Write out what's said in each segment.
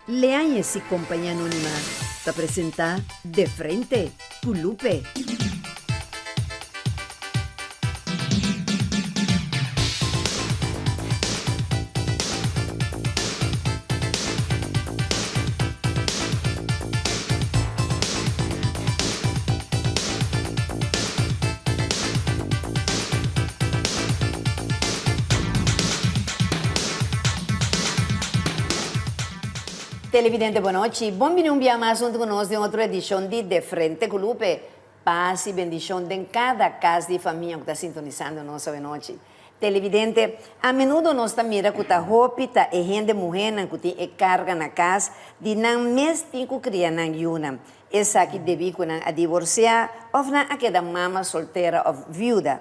Leáñez y Compañía Anónima ta presenta De Frente cu Lupe. Televidente bonochi, bon bini un bia mas hunto ku nos den otro edishon di De Frente ku Lupe. Pas i bendishon den kada kas di famia ku ta sintonisando nos awenochi. Televidente, a menudo nos ta mira ku ta hopi ta e hende muhénan ku tin e karga na kas di nan mes tin ku kria nan yunan. Esaki debí ku nan a divorsiá òf nan a keda mama soltera òf viuda.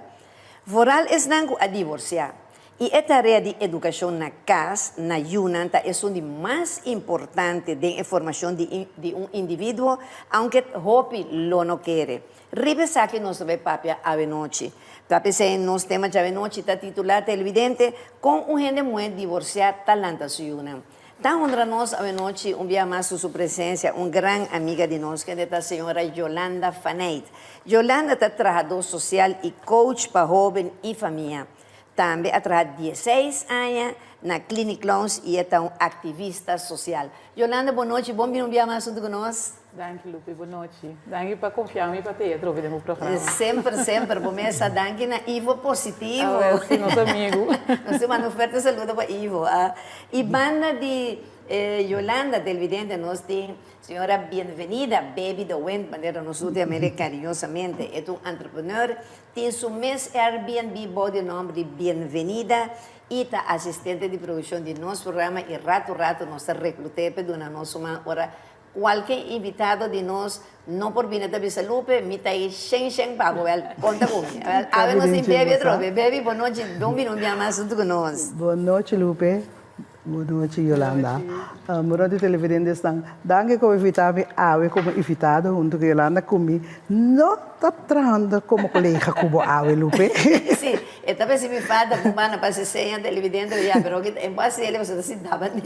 Vooral esnan ku a divorsiá. I e tarea di edukashon na kas na yunan ta esun di mas importante den e formashon di di un individuo, aunke hopi lo no kere. Riba esaki nos ta bai papia awenochi. Ta p'esei nos tema djawenochi ta titulá Televidente, Kon un hende muhé divorsiá ta lanta su yunan? Ta honra nos awenochi un bia mas cu su presencia un gran amiga di nos kende ta señora Yolanda Faneyt. Yolanda ta trahador social y coach pa hoben y famia. Tambe a traha dieseis aña na Clinic Clowns y e ta un activista social. Yolanda bon nochi, bon bini un bia mas hunto cu nos. Danki Lupe, bon nochi. Danki pa confia mi pa te atrobe den bo programa. Semper, semper. Bo mesa danki na Ivo Positivo. Awel si, nos amigu. Nos ta manda un fuerte saludo pa Ivo. Y banda di Yolanda Televidente nos tin señora Bienvenida Baby de Wind, manera nos tur ta yam'e cariñosamente. E ta un entrepreneur, tin su mes Airbnb bou di e nomber di Bienvenida y ta asistente di produccion di nos programa y rato rato nos ta reclut'e pa duna nos su man ora Kualke invitado di nos no por bini ta bisa Lupe, mi ta ei shen shen pa bo, wèl konta ku mi. Wèl, awe nos tin Baby atrobe. Baby, bon nochi, bon bini un bia mas huntu ku nos. Bon nochi Lupe, bon nochi Yolanda. Bon nochi televidentesnan. Danki ku bo invitá mi awe komo invitado huntu ku Yolanda ku mi no ta trahando komo kolega ku bo awe Lupe. Sí, e ta besi mi falta ku banda pa hasi seña televidente ya, pero e bo hasi el pasobra ta sintaba ni.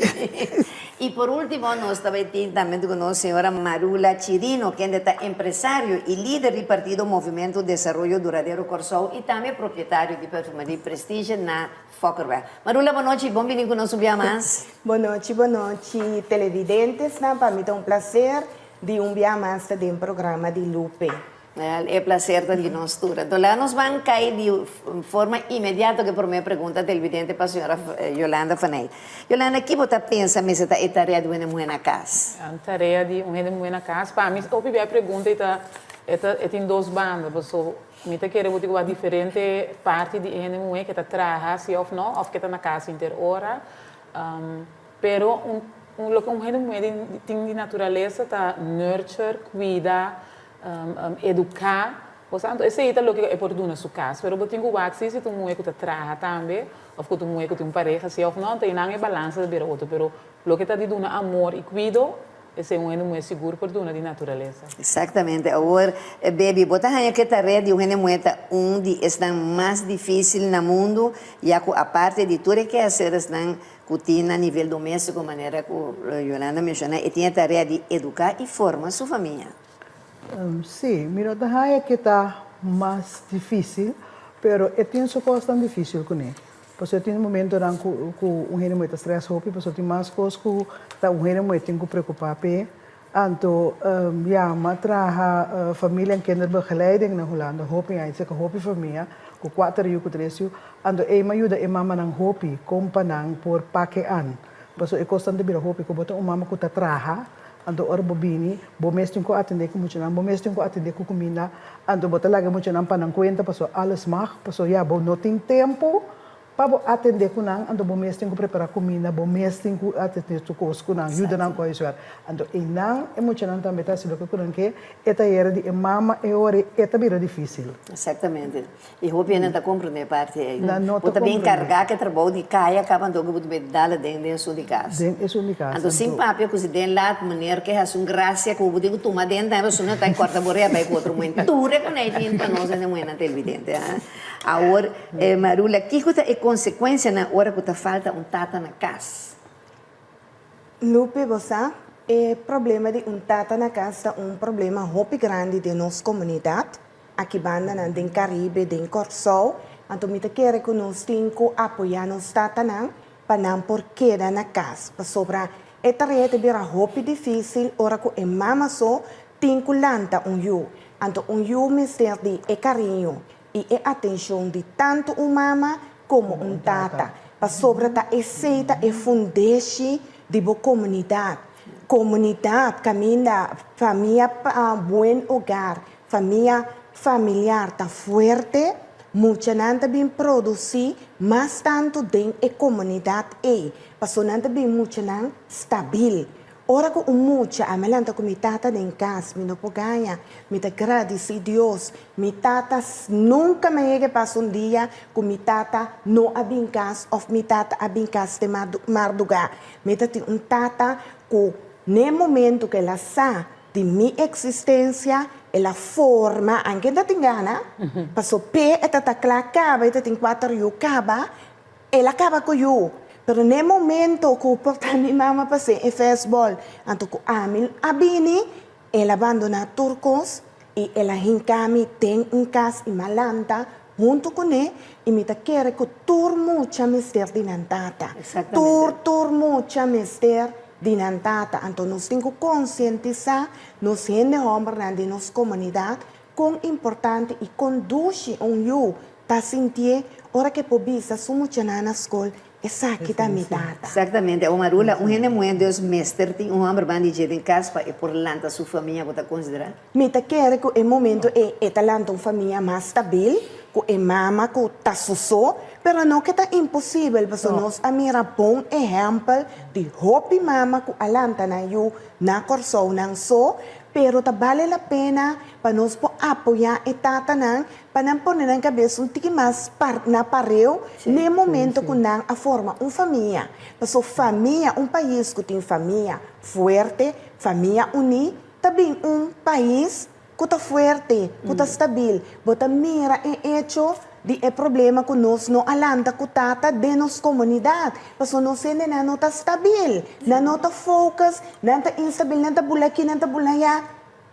Y por ultimo nos ta bay tin tambe cu nos señora Marula Chirino kende ta empresario y lider di partido Movimento Desaroyo Duradero Corsou y tambe propietario di Perfumerie Prestige na Fokkerweg. Marula bon nochi, bon bini cu nos un bia mas. Bon nochi, bon nochi televidentesnan, pa mi ta un placer di un bia mas ta den programa di Lupe. Wel, e placer ta di nos tur. Anto laga nos ban cay di forma inmediato cu e prome pregunta televidente pa señora Yolanda van Eyck. Yolanda, ki bo ta pensa mester ta e tarea di un hende muhe na cas? E tarea di un hende muhe na cas, pa mi hopi bia e pregunta e ta e ta e tin dos banda, paso mi ta kere bo tin cu wak diferente parti di e hende muhe ke ta traha si of no, of ke ta na cas henter ora, pero un un loke un hende muhe tin di naturalesa ta nurture, cuida, Eduká bo sa. Anto esei ta loke e por duna su kas. Pero bo tin ku wak si si ta un muhé ku ta traha tambe òf ku ta un muhé ku tin un pareha si òf no. Anto einan e balansa ta bira otro. Pero loke ta di duna amor i kuido, esei un hende muhé sigur por duna di naturalesa. Exactamente. Awor, Baby, bo ta haña ku e tarea di un hende muhé ta un di esnan mas difísil na mundu, ya ku aparte di tur e kehaseresnan ku tin na nivel doméstiko, manera ku Yolanda menshoná, e tin e tarea di eduká i forma su famia. Sí, mi no ta haña ke ta mas difísil, pero e tin su kosnan difísil kuné. Pasobra tin momentonan ku ku un hende muhé ta strès hopi, pasobra tin mas kos ku ta un hende muhé tin ku preokupá p'e. Anto, ya, mi a traha familia en kinderbegeleiding na Hulanda hopi aña, seka hopi famia ku kuater yu, ku tres yu. Anto ei mi a yuda e mamanan hopi kon pa nan por pak e an. Pasobra e kosnan ta bira hopi ku bo ta un mama ku ta traha, Anto ora bo bini, bo mes tin ku atendé ku muchanan, bo mes tin ku atendé ku kuminda, anto bo ta laga e muchanan pa nan kuenta pasobra alles mag, pasobra ya bo no tin tempu pa bo atendé ku nan, anto bo mes tin ku prepará kuminda, bo mes tin ku atendé tur kos ku nan, yuda nan ku huiswerk. Anto einan e muchanan tambe ta hasi loke ku nan ke, e ta yera di e mama e ora ei e ta bira difísil. Exactamente. I hopi hende ta komprondé e parti ei. Nan no ta Bo ta bin komprondé. kargá ku e trabou di kaya kaba anto ku bo ta bin dal aden den esun di kas. Den esun di kas, Anto sin anto. papia ku si den lat meneer ke hasi un grasia ku bo tin ku tuma den tambe pasobra no ta kòrta bo rea bai ku otro muhé. Tur e konei tin pa nos hende muhénan televidente ha. Awor, Marula, kiko ta e konsekuensianan ora ku ta falta un tata na kas? Lupe, bo sa, e problema di un tata na cas ta un problema hopi grandi den nos comunidad, aki bandanan den Caribe, den Corsou, anto mi ta kere cu nos tin cu apoya nos tatanan pa nan por keda na cas, pasobra e tarea ta bira hopi dificil ora cu e mama so tin cu lanta un yu, anto un yu mester di e cariño i e atencion di tanto un mama como un tata, pasobra ta esey ta e fundeshi di bo comunidad. Comunidad caminda famia buen hogar, famia familiar ta fuerte, muchanan ta bin produci mas tanto den e comunidad ey, pasobra nan ta bin muchanan stabil. Ora ku un mucha a mi lanta ku mi tata den kas, mi no por gaña. Mi ta gradisí Dios. Mi tata nunka mi a yega pasa un dia ku mi tata no a bin kas òf mi tata a bin kas te mardugá. Mi ta tin un tata ku n'e momentu ku el a sa di mi eksistensia, el a forma, anke ta tin gana, paso p'e e ta ta kla kaba, e ta tin kuater yu kaba, El a kaba ku yu, pero n'e momento ku por ta mi mama pas'é e fèsbòl, anto ku ami a bini, el a bandoná tur kos i el a hinká mi den un kas i m'a lanta huntu kuné i mi ta kere ku tur mucha mester di nan tata. Tur, tur mucha mester di nan tata. Anto nos tin ku konsientisá nos hende hòmbernan di nos komunidat Kon importante i kon dushi un yu ta sintié ora ku e por bisa su muchanan na skol, Esaki ta mi tata. Exactamente. Awor Marula, un hende muhé dus mester tin un hòmber banda di dje den kas pa e por lanta su famia ku ta konsiderá? Mi ta kere ku e momento ei e ta lanta un famia mas stabil ku e mama ku ta su so, pero no ke ta imposibel pasobra nos a mira bon ehèmpel di hopi mama ku a lanta nan yu na Kòrsou nan so, Pero ta bale la pena pa nos por apoyá e tatanan pa nan pone nan kabes un tiki mas na pareu n'e momento ku nan a forma un famia. Pasobra famia, un pais ku tin famia fuerte, famia uní, ta bin un pais ku ta fuerte, ku ta stabil. Bo ta mira e echo di e problema ku nos no a lanta ku tata den nos komunidat, pasobra nos hendenan no ta stabil, nan no ta focus, nan ta instabil, nan ta bula aki, nan ta bula aya,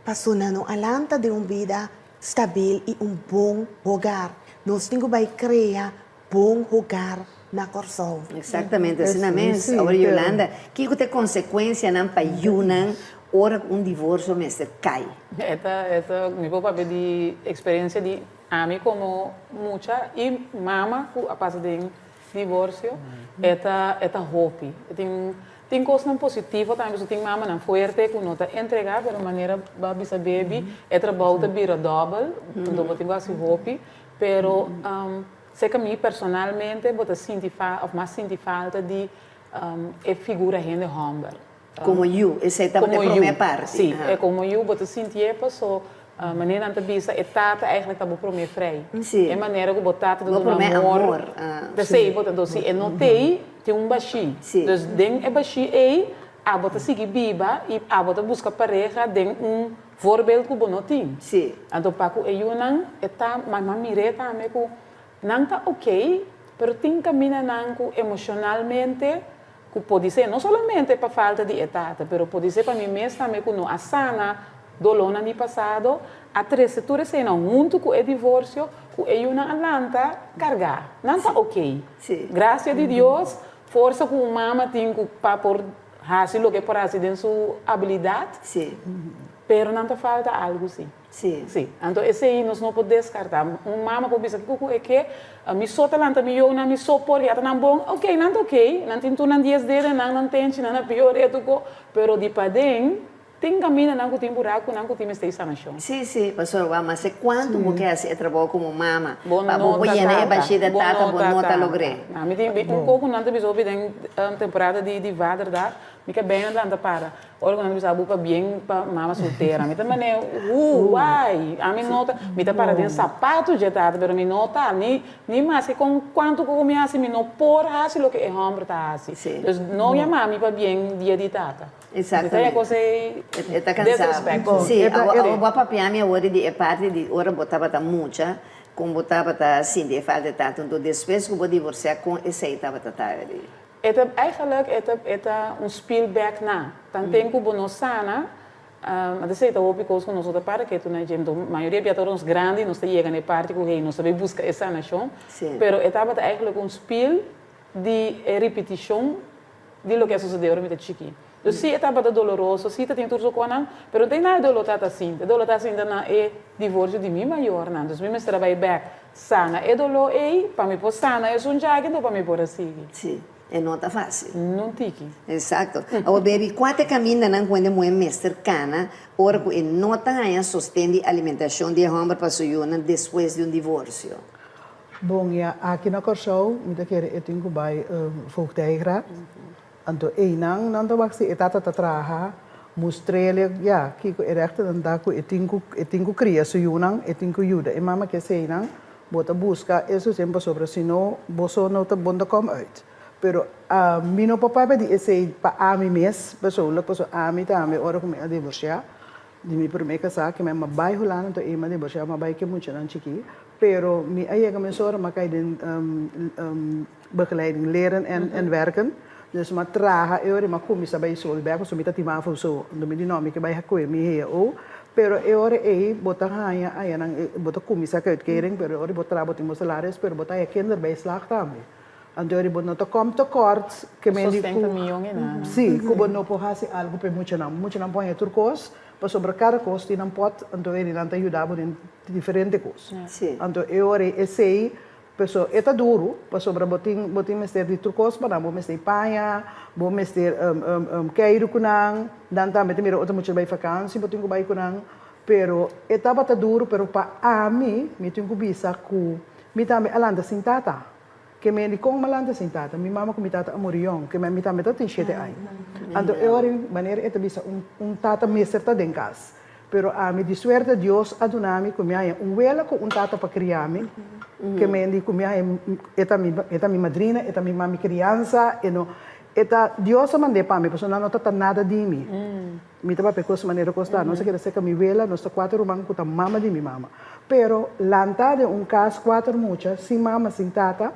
pasobra nan no a lanta den un bida stabil i un bon hogar. Nos tin ku bai krea bon hogar na Kòrsou. Exactamente, asina mes. Awor Yolanda, kiko ta e konsekuensianan pa yunan ora ku un divorsio mester kai? E ta, e ta, mi por papia di eksperensia di Ami komo mucha i mama ku a pasa den divorsio e ta e ta hopi. E tin tin kosnan positivo tambe pasobra tin mamanan fuerte ku no ta entrega pero manera bo a bisa bebi e trabou ta bira dòbel anto bo tin ku hasi hopi pero seka mi personalmente bo ta sinti òf mas sinti falta di e figura hende hòmber. Komo yu, esei tabata e promé parti. Sí, e komo yu bo ta sintié paso manera nan ta bisa e tata eigenlijk ta bo promé frei. Sí. E manera ku bo tata ta Bo duna promé amor. amor. P'esei bo ta do si e no t'ei tin un bashí. Sí. Dus den e bashí ei abo ta sigui biba i abo ta buska pareha den un voorbeeld ku bo no tin. Sí. Anto pa ku e yunan e ta m'a mir'é tambe ku nan ta oké pero tin kamindanan ku emoshonalmente Ku podisé no solamente pa falta di e tata, pero podisé pa mi mes tambe ku no a sana dolónan di pasado, a trese tur eseinan huntu ku e divorsio, ku e yunan a lanta kargá. Nan ta oké. Grasia di Dios, forsa ku un mama tin ku pa por hasi loke e por hasi den su abilidat, pero nan ta falta algu sí. Sí. Sí. Anto esei nos no por deskartá. Un mama por bisa kiko ku e ke, mi so ta lanta mi younan, mi so por yata nan bon. Oké, nan ta oké, nan tin tur nan dies dedenan, nan tenchi, nan a pior etu ko, pero di paden tin kamindanan ku tin burakunan ku tin mester di sanashon. Sí, sí, pasobra wak mas e kuantu bo ke hasi e trabou komo mama, Bo pa bo no por ta yena e tata. bashí de Bo tata, no bo ta no ta tata. logr'é. Na, mi tin un koko nan ta bisa hopi den temporada di di Vaderdag, mi ke bèn lanta para. Ora ku nan ta bisa bo pabien pa mama soltera, mi ta manera, who, why? Ami no ta, mi ta para den sapatu dje tata, pero mi no ta, ni, ni maske kon kuantu ku mi hasi, mi no por hasi loke e hòmber ta hasi. Dus no yama mi pabien dia di tata. Exactamente. Mi ta e kos ei E ta kansa. disrespectful. Sí, awor, awor bo a papia mi awor di e parti di ora bo tabata mucha, kon bo tabata sinti e falta di tata, enton despues ku bo divorsia kon esei tabata ta? E ta eigenlijk e ta e ta un spiel bek na. Tanten ku bo no sana, a ta esei ta hopi kos ku nos no ta para ketu na dje. Enton mayoria bia ta ora nos grandi nos ta yega na e parti ku hey nos ta bay buska e sanashon. Pero e tabata eigenlijk un spiel di e ripitishon di loke a sosodé ora mi ta chikí. Dus sí e tabata doloroso, sí ta tin tur su konan, pero no tin nada e doló ta ta sinti. E doló ta sinti na e divorsio di mi mayornan. Dus mi mester a bai bèk sana e doló ei pa mi por sana esun djaki anto pa mi por a sigui. Sí, e no ta fásil. No tiki. Exacto. Awor baby, kua ta e kamindanan ku hende muhé mester kana ora ku e no ta haña sosten di alimentashon di e hòmber pa su yunan despues di un divorsio? Bon, ya aki na Kòrsou mi ta kere e tin ku bai voogdijraad. Anto einan nan ta wak si e tata ta traha, mustr'el ya kiko e rèchternan ta ku e tin ku e tin ku kria su yunan, e tin ku yuda e mama ke eseinan, bo ta buska e sosten pasobra si no boso no ta bon ta kòm uit. Pero mi no por papia di esei pa ami mes persoonlijk pasobra ami tambe ora ku mi a divorsiá di mi promé kasá ke mi a bai Hulanda anto ei mi a divorsiá mi a bai ku e muchanan chikí pero mi a yega mesora mi a kai den Begeleiding leren en en werken. Dus m'a traha e ora i m'a kuminsá bai skol bèk pasobra mi ta tin mavo so. Anto mi di no, mi ke bai hakué mi heo. Pero e ora ei bo ta haña ayanan bo ta kuminsá ku uitkering pero e ora bo traha bo tin bo salaris pero bo ta haña kinderbijslag tambe. Anto e ora bo no ta kòm tekort ke men di ku si ku bo no por hasi algu pa e muchanan. Muchanan por haña tur kos pasobra kada kos tin nan pòt anto e nan ta yuda bo den diferente kos. Anto e ora ei esei Peso e ta duru, pasobra bo tin bo tin mester di tur kos pa nan, bo mester paña, bo mester keiru ku nan, nan tambe ta mira otro mucha bai fakansi, bo tin ku bai ku nan, pero e tabata duru, pero pa ami, mi tin ku bisa ku mi tambe a lanta sin tata, ke men di kon mi a lanta sin tata, mi mama ku mi tata a muri yòn, ke men mi tambe ta tin shete aña, anto e ora manera e ta bisa un un tata mester ta den kas. Pero ami di suerte Dios a duna mi ku mi haña un wela ku un tata pa kria mi, ke men di ku mi haña e ta mi e ta mi madrina, e ta mi mami kriansa, e no e ta Dios a mand'é pa mi pasobra nan no ta ta nada di mi. Mi ta papia kos manera kos ta, nos a keda serka mi wela, nos ta kuater ruman ku ta mama di mi mama. Pero lanta den un kas kuater mucha sin mama sin tata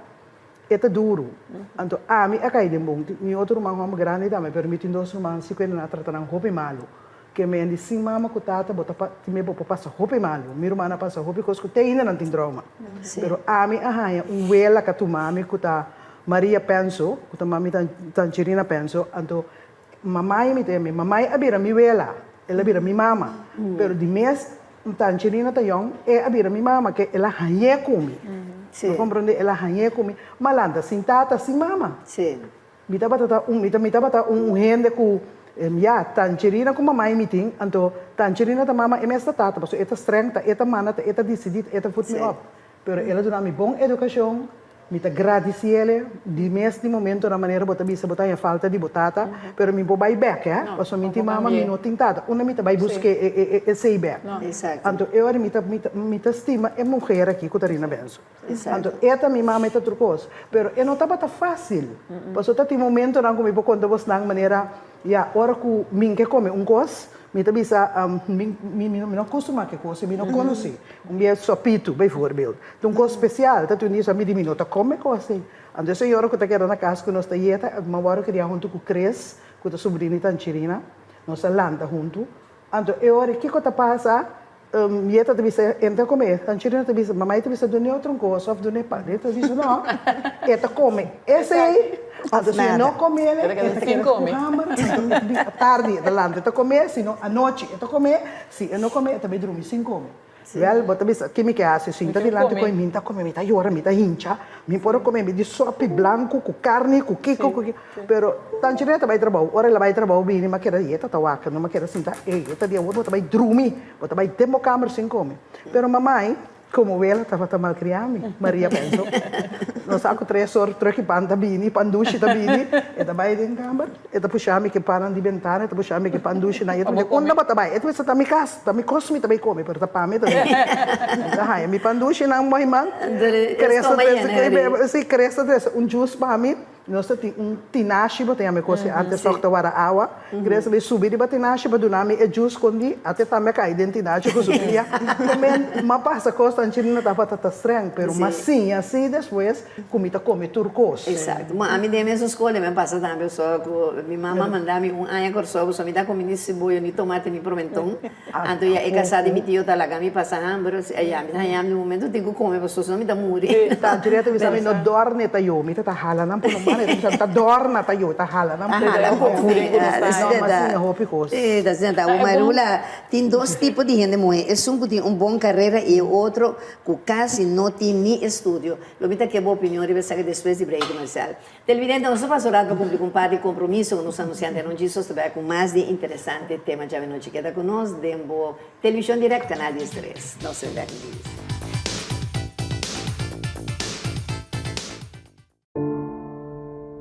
e ta duru. Anto ami a kai den bon, mi otro ruman hòmber grandi tambe pero mi tin dos ruman si ku e nan a trata nan hopi malu. Ke men di sin mama ku tata bo ta pa tin bo por pasa hopi malu. Mi ruman a pasa hopi kos ku te ainda nan tin trauma. Pero ami a haña un wela ka tuma mi ku ta Maria Penso, ku ta mami Tancherina Penso, anto mamai mi ta yam'é. Mamai a bira mi wela, el a bira mi mama. Pero di mes Tancherina ta yòn, e a bira mi mama ke el a hañ'é ku mi. Bo komprondé? El a hañ'é ku mi. M'a lanta sin tata, sin mama. Mi tabata ta un, mi ta, mi tabata un hende ku, ya, Tancherina ku mamá i mi tin, anto Tancherina ta mama, e mes ta tata, pasobra e ta streng, ta e ta manda, ta e ta disidí, ta e ta voet mi op. Pero el a duna mi bon edukashon, mi ta gradisié el, di mes di momentonan manera bo ta bisa bo ta haña falta di bo tata, pero mi por bai bèk, hè, pasobra mi tin mama, mi no tin tata, unda mi ta bai buska e, e, e, esei bèk? Anto e ora mi ta, mi ta, mi ta stima e muher aki ku ta Rina Benzo. Anto e ta mi mama e ta tur kos. Pero e no tabata fásil. Pasobra ta tin momentonan ku mi por konta bosnan manera, ya, ora ku mi ke kome un kos, mi ta bisa, mi mi mi no kustumá ku e kos i mi no konosé. Un bia sopitu, bijvoorbeeld. Ta un kos spesial. Ta tin un dia mi di mi no ta kome kos ei. Anto e señora ku ta keda na kas ku nos ta yeta, mi a wòrdu kriá huntu ku Chris, ku ta subrina di Tanchirina. Nos a lanta huntu. Anto e ora kiko ta pasa? Yeta ta bisa, E ta come. Angelina ta bisa, Mamá e ta bisa dun'é otro un cosa of dun'é pan. E ta bisa, No, e ta come esei. Anto si e no come el, e ta keda ku hamber. Anto e ta bin atardi e ta lanta e ta come, si no anochi e ta come, si e no come e ta bai drumi sin come. Wèl, bo ta bisa, Ke mi ke hasi? Si mi ta dilanti ku e, mi ta come, mi ta yora, mi ta hincha, mi por a come mi di sopi blanku ku karni, ku kiko, ku kiko. Pero Tanchiré ta bai trabou. Ora el a bai trabou bini, m'a keda yeta ta wak, no m'a keda sinta. Ey, e ta di awor bo ta bai drumi, bo ta bai den bo kamer sin kome. Pero mamai, komo wela tabata malkriá mi, Maria penso. Nos sa ku tres or truck i pan ta bini, pan dushi ta bini. E ta bai den kamer, e ta pusha mi ku e pannan di bentana, e ta pusha mi ku e pan dushi nan. E ta bisa, Unda bo ta bai? E ta bisa, Ta mi kas, ta mi kos mi ta bai kome, pero ta pan mi e ta bini. Mi ta haña mi pan dushi nan, moiman. Kres ta trese, si, kres ta trese un jus pa mi. Nos ta tin un tinashi, bo ta yama e kos ei antes tòg ta wara awa. Grace a bai subi riba tinashi pa duna mi e juice kondi, ate tambe a kai den tinashi ku su pia. Te men m'a pasa kos tan chini no tabata ta streng, pero m'a siña si despues ku mi ta kome tur kos. Exacto. Bon, ami den mesun skol mi a pasa tambe so ku mi mama a manda mi un aña Kòrsou pasobra mi ta kome ni siboyo, ni tomate, ni promenton. Anto ya e kasá di mi tio ta laga mi pasa hamber, ya mi ta haña mi momento tin ku kome pasobra sino mi ta muri. Tantu ta bisa mi no dòrne ta yo, mi ta ta hala nan por un mano, e ta bisa mi ta dòrna ta yo, ta hala nan por un mano. No, m'a siña hopi kos. Si, ta asina ta. Marula, tin dos tipo di hende muhé, esun ku tin un bon karera i e otro ku kasi no tin ni estudio. Lo mi ta ke bo opinion riba esaki despues di break komersial. Televidente, nos ta pasa ora pa cumpli cu un par di compromiso cu nos anunciante anochi. Sos ta bay cu mas di interesante tema djawe nochi. Keda cu nos den bo television direct canal 13. Nos ta bek di.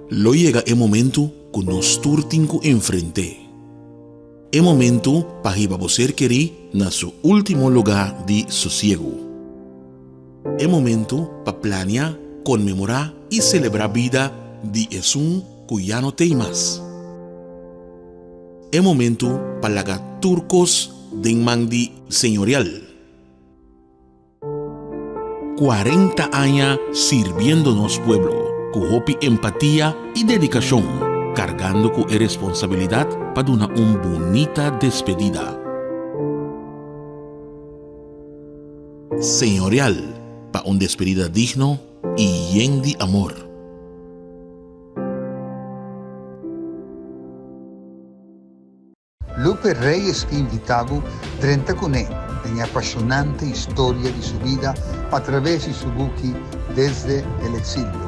Lo yega e momento ku nos tur tin ku enfrent'é. E momento pa hiba bo ser kerí na su último lugá di sosiegu. E momento pa plania, konmemorá i selebrá bida di esun ku ya no t'ei mas. E momento pa laga tur kos den man di Señorial. 40 aña sirbiendo nos pueblo ku hopi empatia i dedikashon, kargando ku e responsabilidat pa duna un bunita despedida. Señorial pa un despedida digno i yen di amor. Lupe Reyes ke invitá bo drenta kuné den e apashonante historia di su bida a traves di su buki Desde el exilio.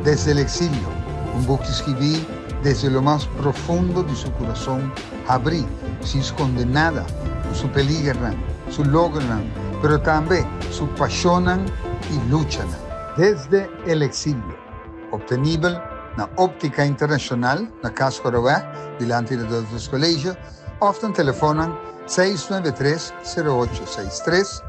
Desde el exilio, un buki skibí desde lo mas profundo di su kurason habrí, sin skonde nada, ku su peligernan, su logronan, pero tambe su pashonnan i luchanan. Desde el exilio. Obtenibel na Optica Internacional na Cas Coroweg, dilanti di Adultus College, of na telefonnan 693 0863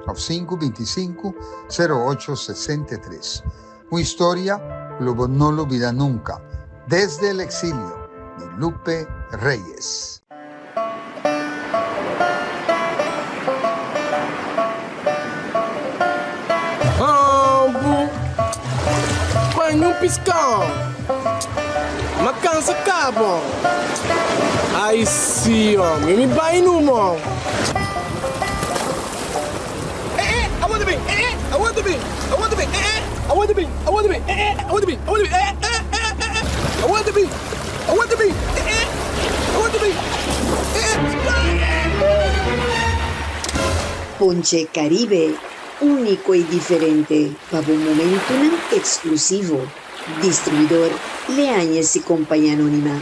of 525 0863. Un historia cu lo bo no lubida nunca. Desde el exilio, di Lupe Reyes. Algu pa un piskon Ma kansa kabo Ai si omi mi bai numo. Ponche Caribe, unico y diferente pa bo momentonan exclusivo. Distribuidor Leañez y Compañía Anónima.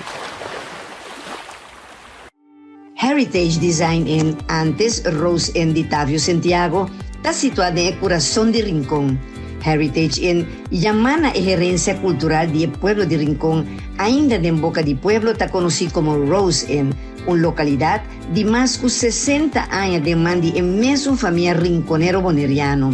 Heritage Design Inn, antes Rose Inn di Tavio Sentiago, ta situá den e kurason di Rincon. Heritage Inn yamá na e herensia kultural di e pueblo di Rincon, ainda den boka di pueblo ta konosí komo Rose Inn, un lokalidat di mas ku 60 aña den man di e mesun famia rinkonero boneriano.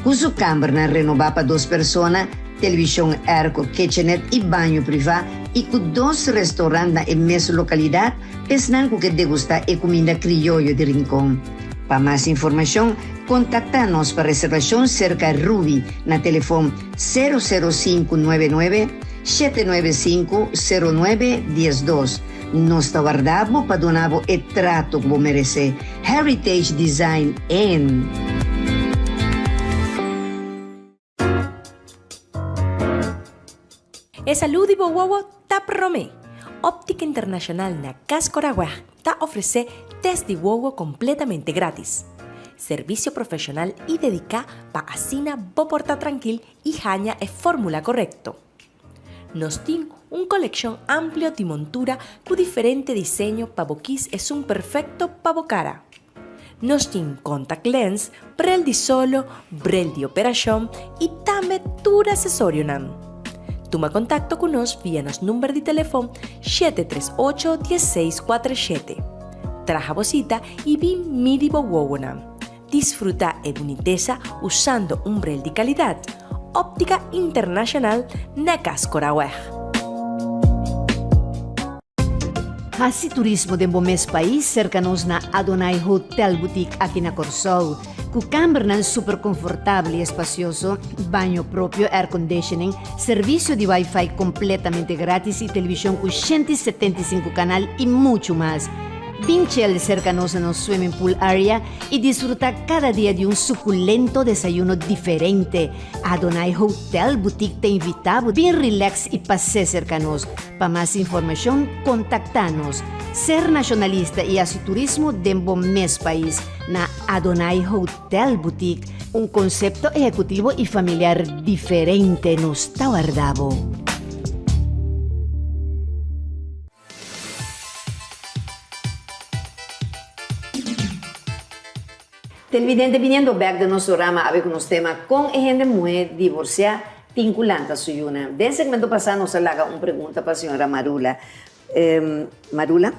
Ku su kambernan renobá pa dos persona, televishon airco, kitchenet i baño privá i ku dos restaurant na e mes lokalidat, Esnan ku ke degustá e kuminda krioyo di Rincon. Pa mas informashon, kontaktá nos pa reservashon serka Ruby na telefon sero sero sinku nuebe nuebe, shete nuebe sinku, sero nuebe, diesdos. Nos ta warda bo pa duna bo e trato ku bo meresé. Heritage Design Inn. E salú di bo wowo ta promé! Óptica Internacional na Cas Coragüe ta ofresé tèst di wowo kompletamente grátis. Servisio profeshonal i dediká pa asina bo por ta trankil i haña e fórmula korekto. Nos tin un kolekshon amplio di montura ku diferente diseño pa bo kis esun perfekto pa bo kara. Nos tin contact lens, brel di solo, brel di operashon i tambe tur asesorionan. Tuma kontakto ku nos via nos number di telefon 738 1647. Traha bo sita i bin midi bo wowonan. Disfruta e bunitesa usando un brel di kalidat. Óptica Internacional na Cas Coraweg. Hasi turismo den bo mes pais serka nos na Adonai Hotel Boutique aki na Kòrsou. Ku kambernan super konfortabel i espasioso, baño propio, airconditioning, servisio di wifi kompletamente gratis i televishon ku 175 kanal i muchu mas. Bin chel serka nos na nos swimming pool area i disfrutá kada dia di un sukulento desayuno diferente. Adonai Hotel Boutique ta invitá bo bin relax i pas'é serka nos. Pa mas informashon kontaktá nos. Ser nashonalista i hasi turismo den bo mes pais na Adonai Hotel Boutique, un konsepto ehekutivo i familiar diferente nos ta warda bo. Televidente biniendo bek den nos programa awe ku nos tema Kon e hende muhé divorsiá tin ku lanta su yunan. Den segmento pasá nos a laga un pregunta pa señora Marula. Marula?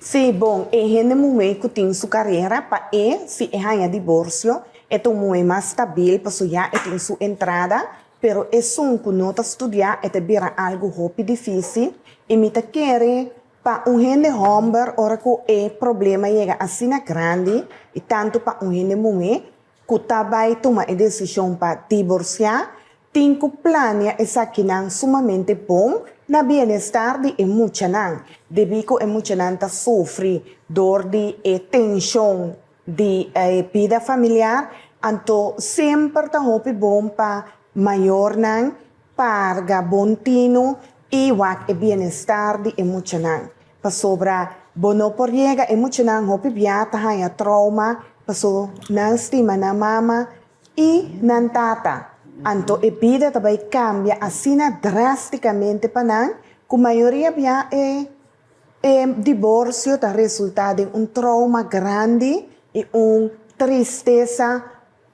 Sí, bon, e hende muhé ku tin su karera pa e si e haña diborsio e ta un muhé mas stabil pasobra ya e tin su entrada Pero esun ku no ta studiá e ta bira algu hopi difísil i mi ta kere pa un hende hòmber ora ku e problema yega asina grandi i tantu pa un hende muhé ku ta bai tuma e desishon pa diborsiá tin ku plania esakinan sumamente bon na bienestar di e muchanan debí ku e muchanan ta sufri dor di e tenshon di e bida familiar, anto semper ta hopi bon pa mayornan parga bon tinu i wak e bienestar di e muchanan. Pasobra bo no por yega e muchanan hopi bia ta haña trauma paso nan stima nan mama i nan tata. Anto e bida ta bai kambia asina drastikamente pa nan ku mayoria bia e E diborsio ta resultá den un trouma grandi i un tristesa,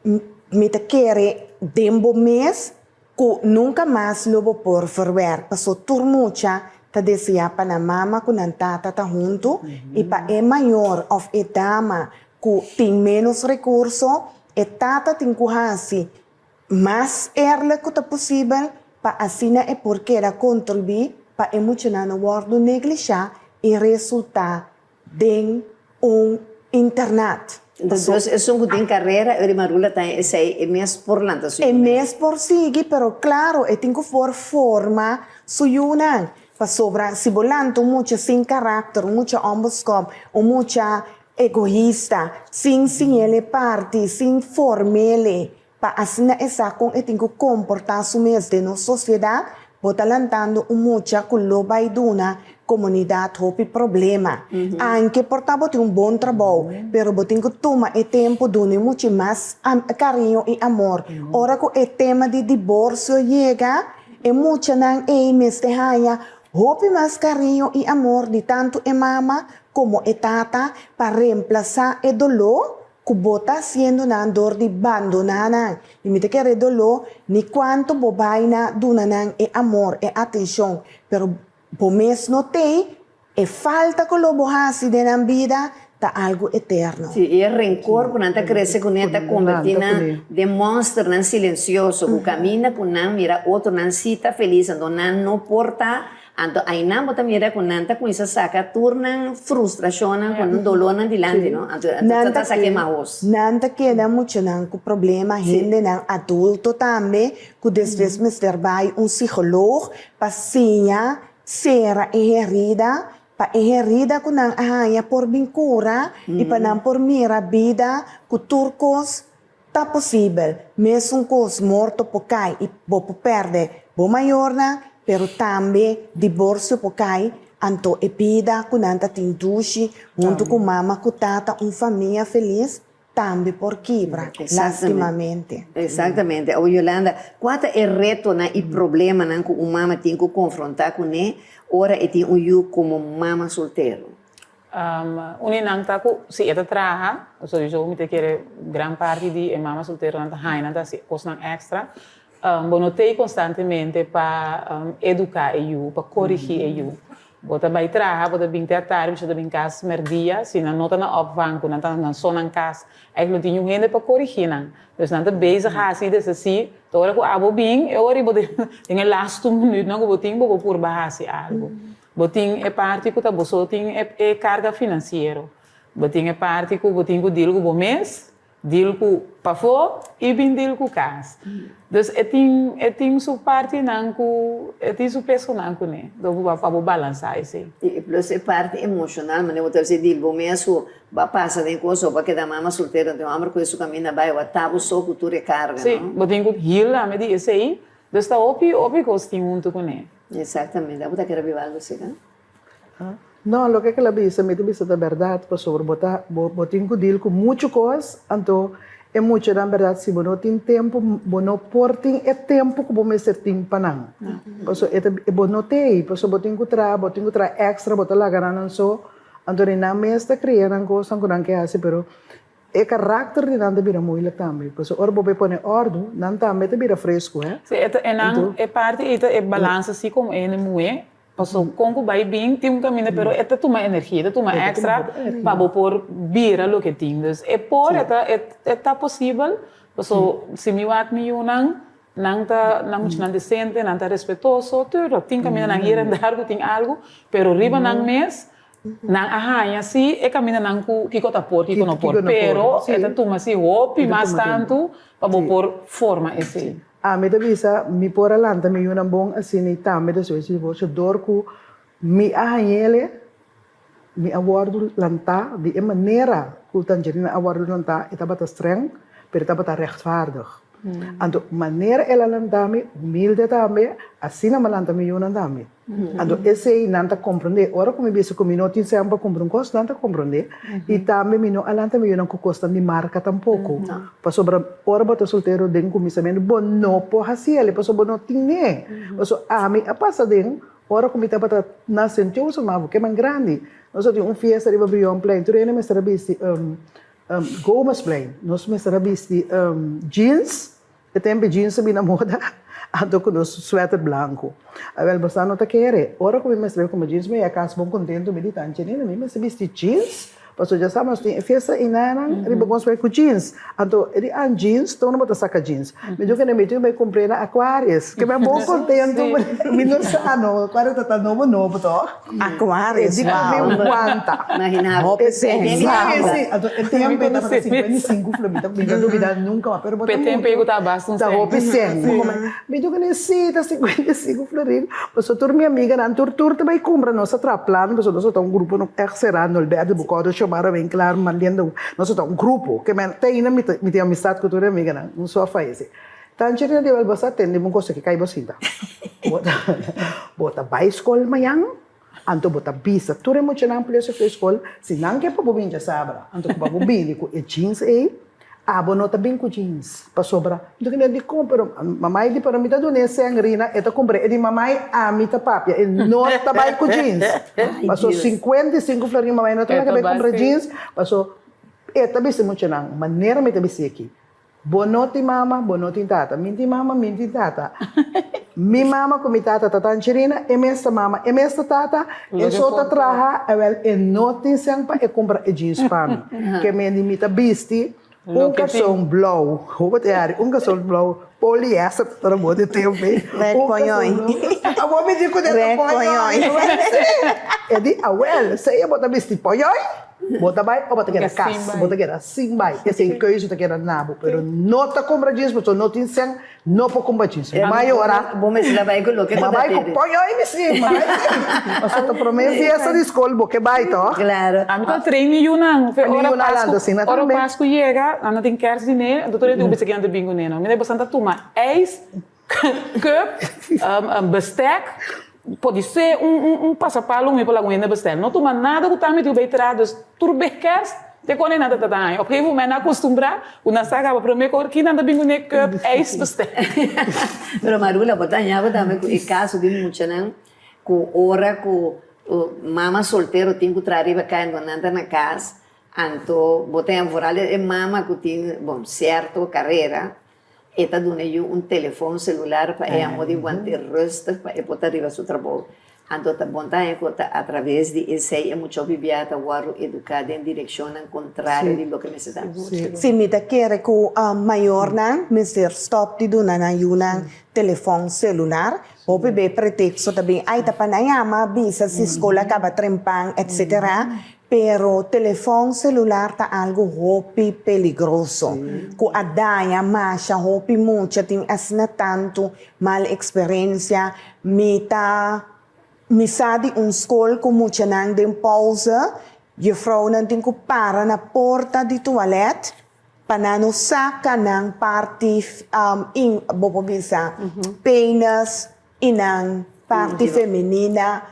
mi ta kere den bo mes ku nunka mas lo bo por verwerk, paso tur mucha ta deseá pa nan mama ku nan tata ta huntu i pa e mayor òf e dama ku tin ménos rekurso, e tata tin ku hasi Mas eerlijk ku ta posibel pa asina e por keda kontribuí pa e muchanan no wòrdu neglishá i resultá den un internat. Entonces esun ku tin karera e riba rula ta esei e mes por lanta su E yunan. mes por sigui pero klaro e tin ku for forma su yunan pasobra si bo lanta un mucha sin karakter un mucha ònbeskòp un mucha egoista sin siñ'el e parti sin form'el e Pa asina e sa kon e tin ku komportá su mes den nos sosiedat, bo ta lantando un mucha ku lo bai duna komunidat hopi problema. Anke por ta bo tin un bon trabou, pero bo tin ku tuma e tempu duna e mucha mas kariño i amor. Ora ku e tema di diborsio yega, e muchanan ei mester haña hopi mas kariño i amor di tantu e mama komo e tata pa remplasá e doló Ku bo ta hasiendo nan dor di bandoná nan. I mi ta kere doló ni kuantu bo bai na duna nan e amor, e atenshon, pero bo mes no tei, e falta ku lo bo hasi den nan bida ta algu eterno. Sí, i e renkor ku nan ta krese kuné ta kombertí nan den mònsternan silensioso ku kaminda ku nan mira otronan sí ta felis, anto nan no por ta Anto ainan bo ta mira ku nan ta kuminsá saka tur nan frustrashonnan ku nan dolónan dilanti, no? Anto nan ta saka e mahos. Nan ta keda muchanan ku problema, hendenan adulto tambe ku despues mester bai un psikoloog pa siña sera e herida, pa e herida ku nan a haña por bin kura i pa nan por mira bida ku tur kos Ta posibel, mesun kos morto por kai i bo por pèrdè bo mayornan, pero tambe diborsio por kai, anto e bida ku nan ta tin dushi huntu ku mama ku tata, un famia felis, tambe por kibra, lastimamente. Exactamente. Awor Yolanda, kua ta e retonan i problemanan ku un mama tin ku konfrontá kuné ora e tin un yu komo mama soltero? Un di nan ta ku si e ta traha, sowieso mi ta kere gran parti di e mama solteronan ta haña nan ta hasi kosnan èkstra. Bo no t'ei konstantemente pa eduká e yu, pa korigí e yu. Bo ta bai traha, bo ta bin te atardi, bo ta bin kas merdia, si nan no ta na opvang ku nan ta nan so nan kas, eigenlijk no tin niun hende pa korigí nan. Dus nan ta bezig hasi desasí, te ora ku abo bin, e ora bo den e lastu minuutnan ku bo tin, bo por purba hasi algu. Bo tin e parti ku ta bo so tin e karga finansiero. Bo tin e parti ku bo tin ku deal ku bo mes, Deal ku pafó i bin deal ku kas. Dus e tin e tin su partinan ku e tin su pesonan kuné. Dor ku pa bo balansá esei. I plus e parti emoshonal manera bo ta bisa deal bo mes ku bo a pasa den kos o bo a keda mama soltero anto e hòmber kohe su kaminda bai o a ta bo so ku tur e karga Sí, no. bo tin ku heal tambe di esei. Dus ta hopi hopi kos tin huntu kuné. Exactamente. Abo ta kere biba algu asina? No, loke ke el a bisa, mi ta bisa ta bèrdat, pasobra bo ta, bo, bo tin ku deal ku muchu kos, anto e muchanan bèrdat si bo no tin tempu, bo no por tin e tempu ku bo mester tin pa nan. Pasobra e ta, bo no t'ei, pasobra bo tin ku traha, bo tin ku traha èkstra, bo ta laga nan nan so, anto di nan mes ta kria nan kosnan ku nan ke hasi, pero e karakter di nan ta bira moeilijk tambe, pasobra ora bo bai pone òrdu, nan tambe ta bira fresku, hè. Sí, e ta, e nan, e parti ei ta e balansa si komo e hende muhé, Paso kon ku bai bin tin un kaminda pero e ta tuma energia, e ta tuma extra pa bo por bira loke tin. Dus e por e ta e ta posibel paso si mi wak mi yunan nan ta nan muchanan desente, nan ta respetoso, tuurlijk tin kamindanan hier en daar ku tin algu pero riba nan mes nan a haña si e kamindanan ku kiko ta por kiko no por pero e ta tuma si hopi mas tantu pa bo por forma esei. Ami ta bisa, mi por a lanta mi yunan bon asina i tambe despues di divorcio dor cu mi a hañele, mi a wordo lantá di e manera cu Tangerina a wordo lantá, e tabata streng, pero e tabata rechtvaardig. Anto manera el a lanta mi, humilde tambe, asina mi a lanta mi yunan tambe. Anto esei nan ta komprondé. Ora ku mi bisa ku mi no tin sèn pa kumpra un kos, nan ta komprondé. I tambe mi no a lanta mi yunan ku kosnan di marka tampoko. Pasobra ora bo ta soltero den kuminsamentu bo no por hasi el, pasobra bo no tin'é. Pasobra ami a pasa den ora ku mi tabata na Sint Joseph, ma abo keman grandi. Nos a tin un fiesta riba Brionplein, tur hende mester a bisti Gomezplein. Nos mester a bisti jeans. E tempu e jeans a bini na moda, anto ku nos sweater blanku. Awel, boso no ta kere. Ora ku mi mester bai kumpra jeans, mi a kas bon kontentu, mi di, Tantje Nina, mi mester bisti jeans, pasobra dja sa nos tin e fiesta einanan riba ku nos bai ku jeans. Anto e di, ah, jeans? Tono bo ta saka jeans? Mi di, Oke, mi tin ku bai kumpr'é na Aquarius. Ke mi a bon kontentu, mi no sa no, Aquarius ta ta nobo nobo tòg. Aquarius, E di wow. ku mi wanta. Imagina bo. Hopi sen. Sí, sí. Anto e tempu e tabata 55 florin. Mi ta mi ta lubida nunka mas. Pero bo ta P'e tempu ei ku ta basta un Ta sen. hopi sen. Bo come. Mi di ku ne sí, ta 55 florin. Pasobra tur mi amiganan tur tur ta bai kumpra. Nos a traha plan pasobra nos a ta un grupo no ègt será Nolberto Bucor, Xiomara Winklaar, Marlene de Nos a ta un grupo. Ke men te ainda mi ta mi tin amistat ku tur e amiganan. Un so a fayesé. Tanchi rina di wel bo sa tende un cosa ki kai bo sinta. Bo ta bo ta bai skol mañan, anto bo ta bisa tur e muchanan plus e skol, si nan ke pa bo bin djasabra, anto ku pa bo bini ku e jeans ei, abo no ta bin ku jeans, pasobra mi ta kende dikon pero mamai di pero mi ta duna e sèn rina e ta kumpra e di mamai ami ta papia e no ta bai ku jeans, paso 55 florin mamai no ta laga bai kumpra jeans, paso e ta bisa e muchanan manera mi ta bisa aki. Bo no tin mama, bo no tin tata. Mi tin mama, mi tin tata. Mi mama ku mi tata ta tancherina, e mes ta mama, e mes ta tata, e so ta traha, awel e no tin sèn pa e kumpra e jeans pa mi. Ke men di mi ta bisti un karson blou, hopi te hari, un karson blou, poliester ta ta bo di tempu ei. Rek poñoi. Awor mi di ku den ta poñoi. E di, awel, sea bo ta bisti poñoi, Bo ta bai o bo ta keda kas? Bo ta keda sin bai. Esei keuze ta keda na bo. Pero no ta kumpra jeans pasobra no tin sèn, no por kumpra jeans. Mi a yora. Bo mester a bai ku loke ku ta bai ku poñoi mi si. Mi bai si. Pasobra ta promé fiesta di skol bo ke bai tòg? Klaro. Ami ta train mi yunan. Fe ora Pasku, ora Pasku yega, nan ta tin kèrsdiner, anto tur hende ku bisa kinan ta bin kuné no. Mi ta boso nan ta tuma ijs. Cup, bestek, podisé un pasapalo mi por laga un hende bestel. No tuma nada ku ta mi tin ku bay traha, dus tur bes kers te kone nan ta ta haña. Op gegeven moment nan a kustumbrá ku nan sa kaba promé ku ki nan ta bin kuné cup, ijs, bestek. Pero Marula, bo ta haña bo tambe ku e kaso di muchanan ku ora ku mama soltero tin ku traha riba kaya anto nan ta na kas, anto bo ta haña vooral e mama ku tin, bon, sierto karera, E ta duna yu un telefon celular pa e amo di wante rustig pa e por ta riba su trabou. Anto ta bon ta ku ta atraves di esei e mucha hopi bia ta wòrdu eduká den direkshonnan kontrario di loke mester ta. Si mi ta kere ku mayornan mester stòp di duna nan yunan telefòn selular, hopi be preteksto ta bin, ai ta pa nan yama bisa si skol a kaba trempan etsetera, pero telefòn selular ta algu hopi peligroso ku a daña masha hopi mucha tin asina tantu mal eksperensia. Mi ta mi sa di un skol ku muchanan den pouze, jufrounan tin ku para na porta di tualèt pa nan no saka nan parti in bo por bisa penis i nan parti femenina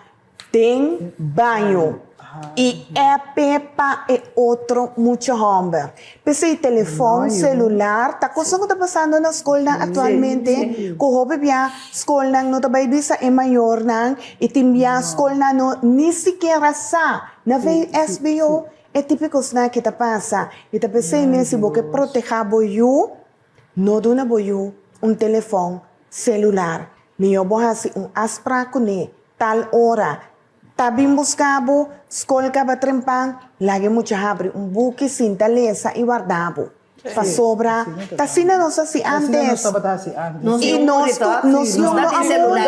den baño i epe pa e otro mucha hòmber. P'esei telefòn selular ta kosnan ku ta pasando na skolnan aktualmente ku hopi bia skolnan no ta bai bisa e mayornan i tin bia skolnan no ni sikiera sa na VSBO e tipo di kosnan aki ta pasa. I ta p'esei mes si bo ke protehá bo yu no duna bo yu un telefòn selular. Mihó bo hasi un afsprak kuné tal ora Ta bin buska bo, skol kaba trempan, laga e mucha habri un buki, sinta lesa i warda bo. Pasobra ta asina nos hasi antes. I nos nos no a muri.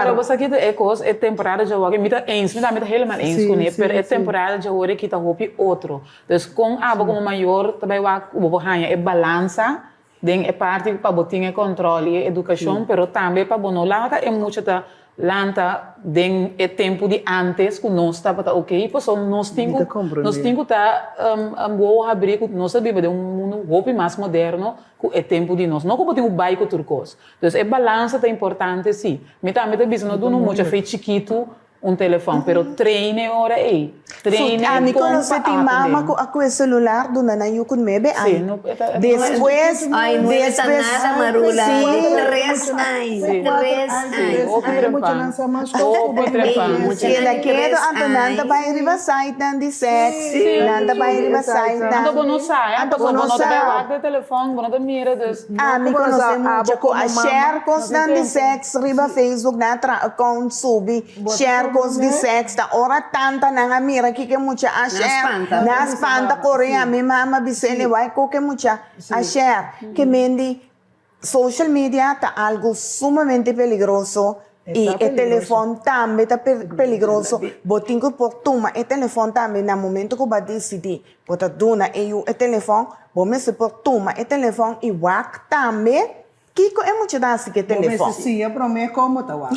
Pero bo sa kita e kos, e temporada djawor, mi ta eens, mi ta helemaal eens kuné, pero e temporada djawor aki ta hopi otro. Dus kon abo komo mayor ta bai wak ku bo por haña e balansa Den e parti pa bo tin e control y e educacion, pero tambe pa bo no laga e mucha ta lanta den e tempo di antes cu nos tabata ok, pasobra nos tin cu nos tin cu ta wowo habri cu nos ta biba den un mundo hopi mas moderno cu e tempo di nos, no cu bo tin cu bay cu tur cos. Dus e balansa ta importante si. Mi tambe ta bisa no duna un mucha fe chikitu Un telefòn, pero train e ora ei. Train e Ami kon konosé pa tin mama atendé. ku a kue selular duna nan yu ku nuebe Sí, aña. no, e ta, e Despues, Ay, nuebe ta despues, nada, Marula. sí. Tres aña, Sí. tres Sí, aña. hopi trempan. Hopi trempan. Mucha Keda nan di kedo, tres anto nan ta aña. bai riba sitenan di seks, nan ta bai riba sitenan. Anto bo no sa, eh, Anto bo pasobra no bo no ta sa. bai wak den telefòn, bo no ta mira, dus. Ami konosé mucha ku a share kosnan di seks riba Facebook, nan a traha account subi share kos di seks, ta ora tanta nan a mira kiko e mucha a share, nan a spanta kore ya mi mama bis'e wai kiko e mucha a share. Ke mendi social media ta algu sumamente peligroso i e telefòn tambe ta peligroso, bo tin ku por tuma e telefòn tambe na momento ku bo a disidí Bo ta duna e yu e telefòn, bo mester por tuma e telefòn i wak tambe kiko e mucha ta hasi ku e Bo telefòn. mester siña promé kon bo ta wak.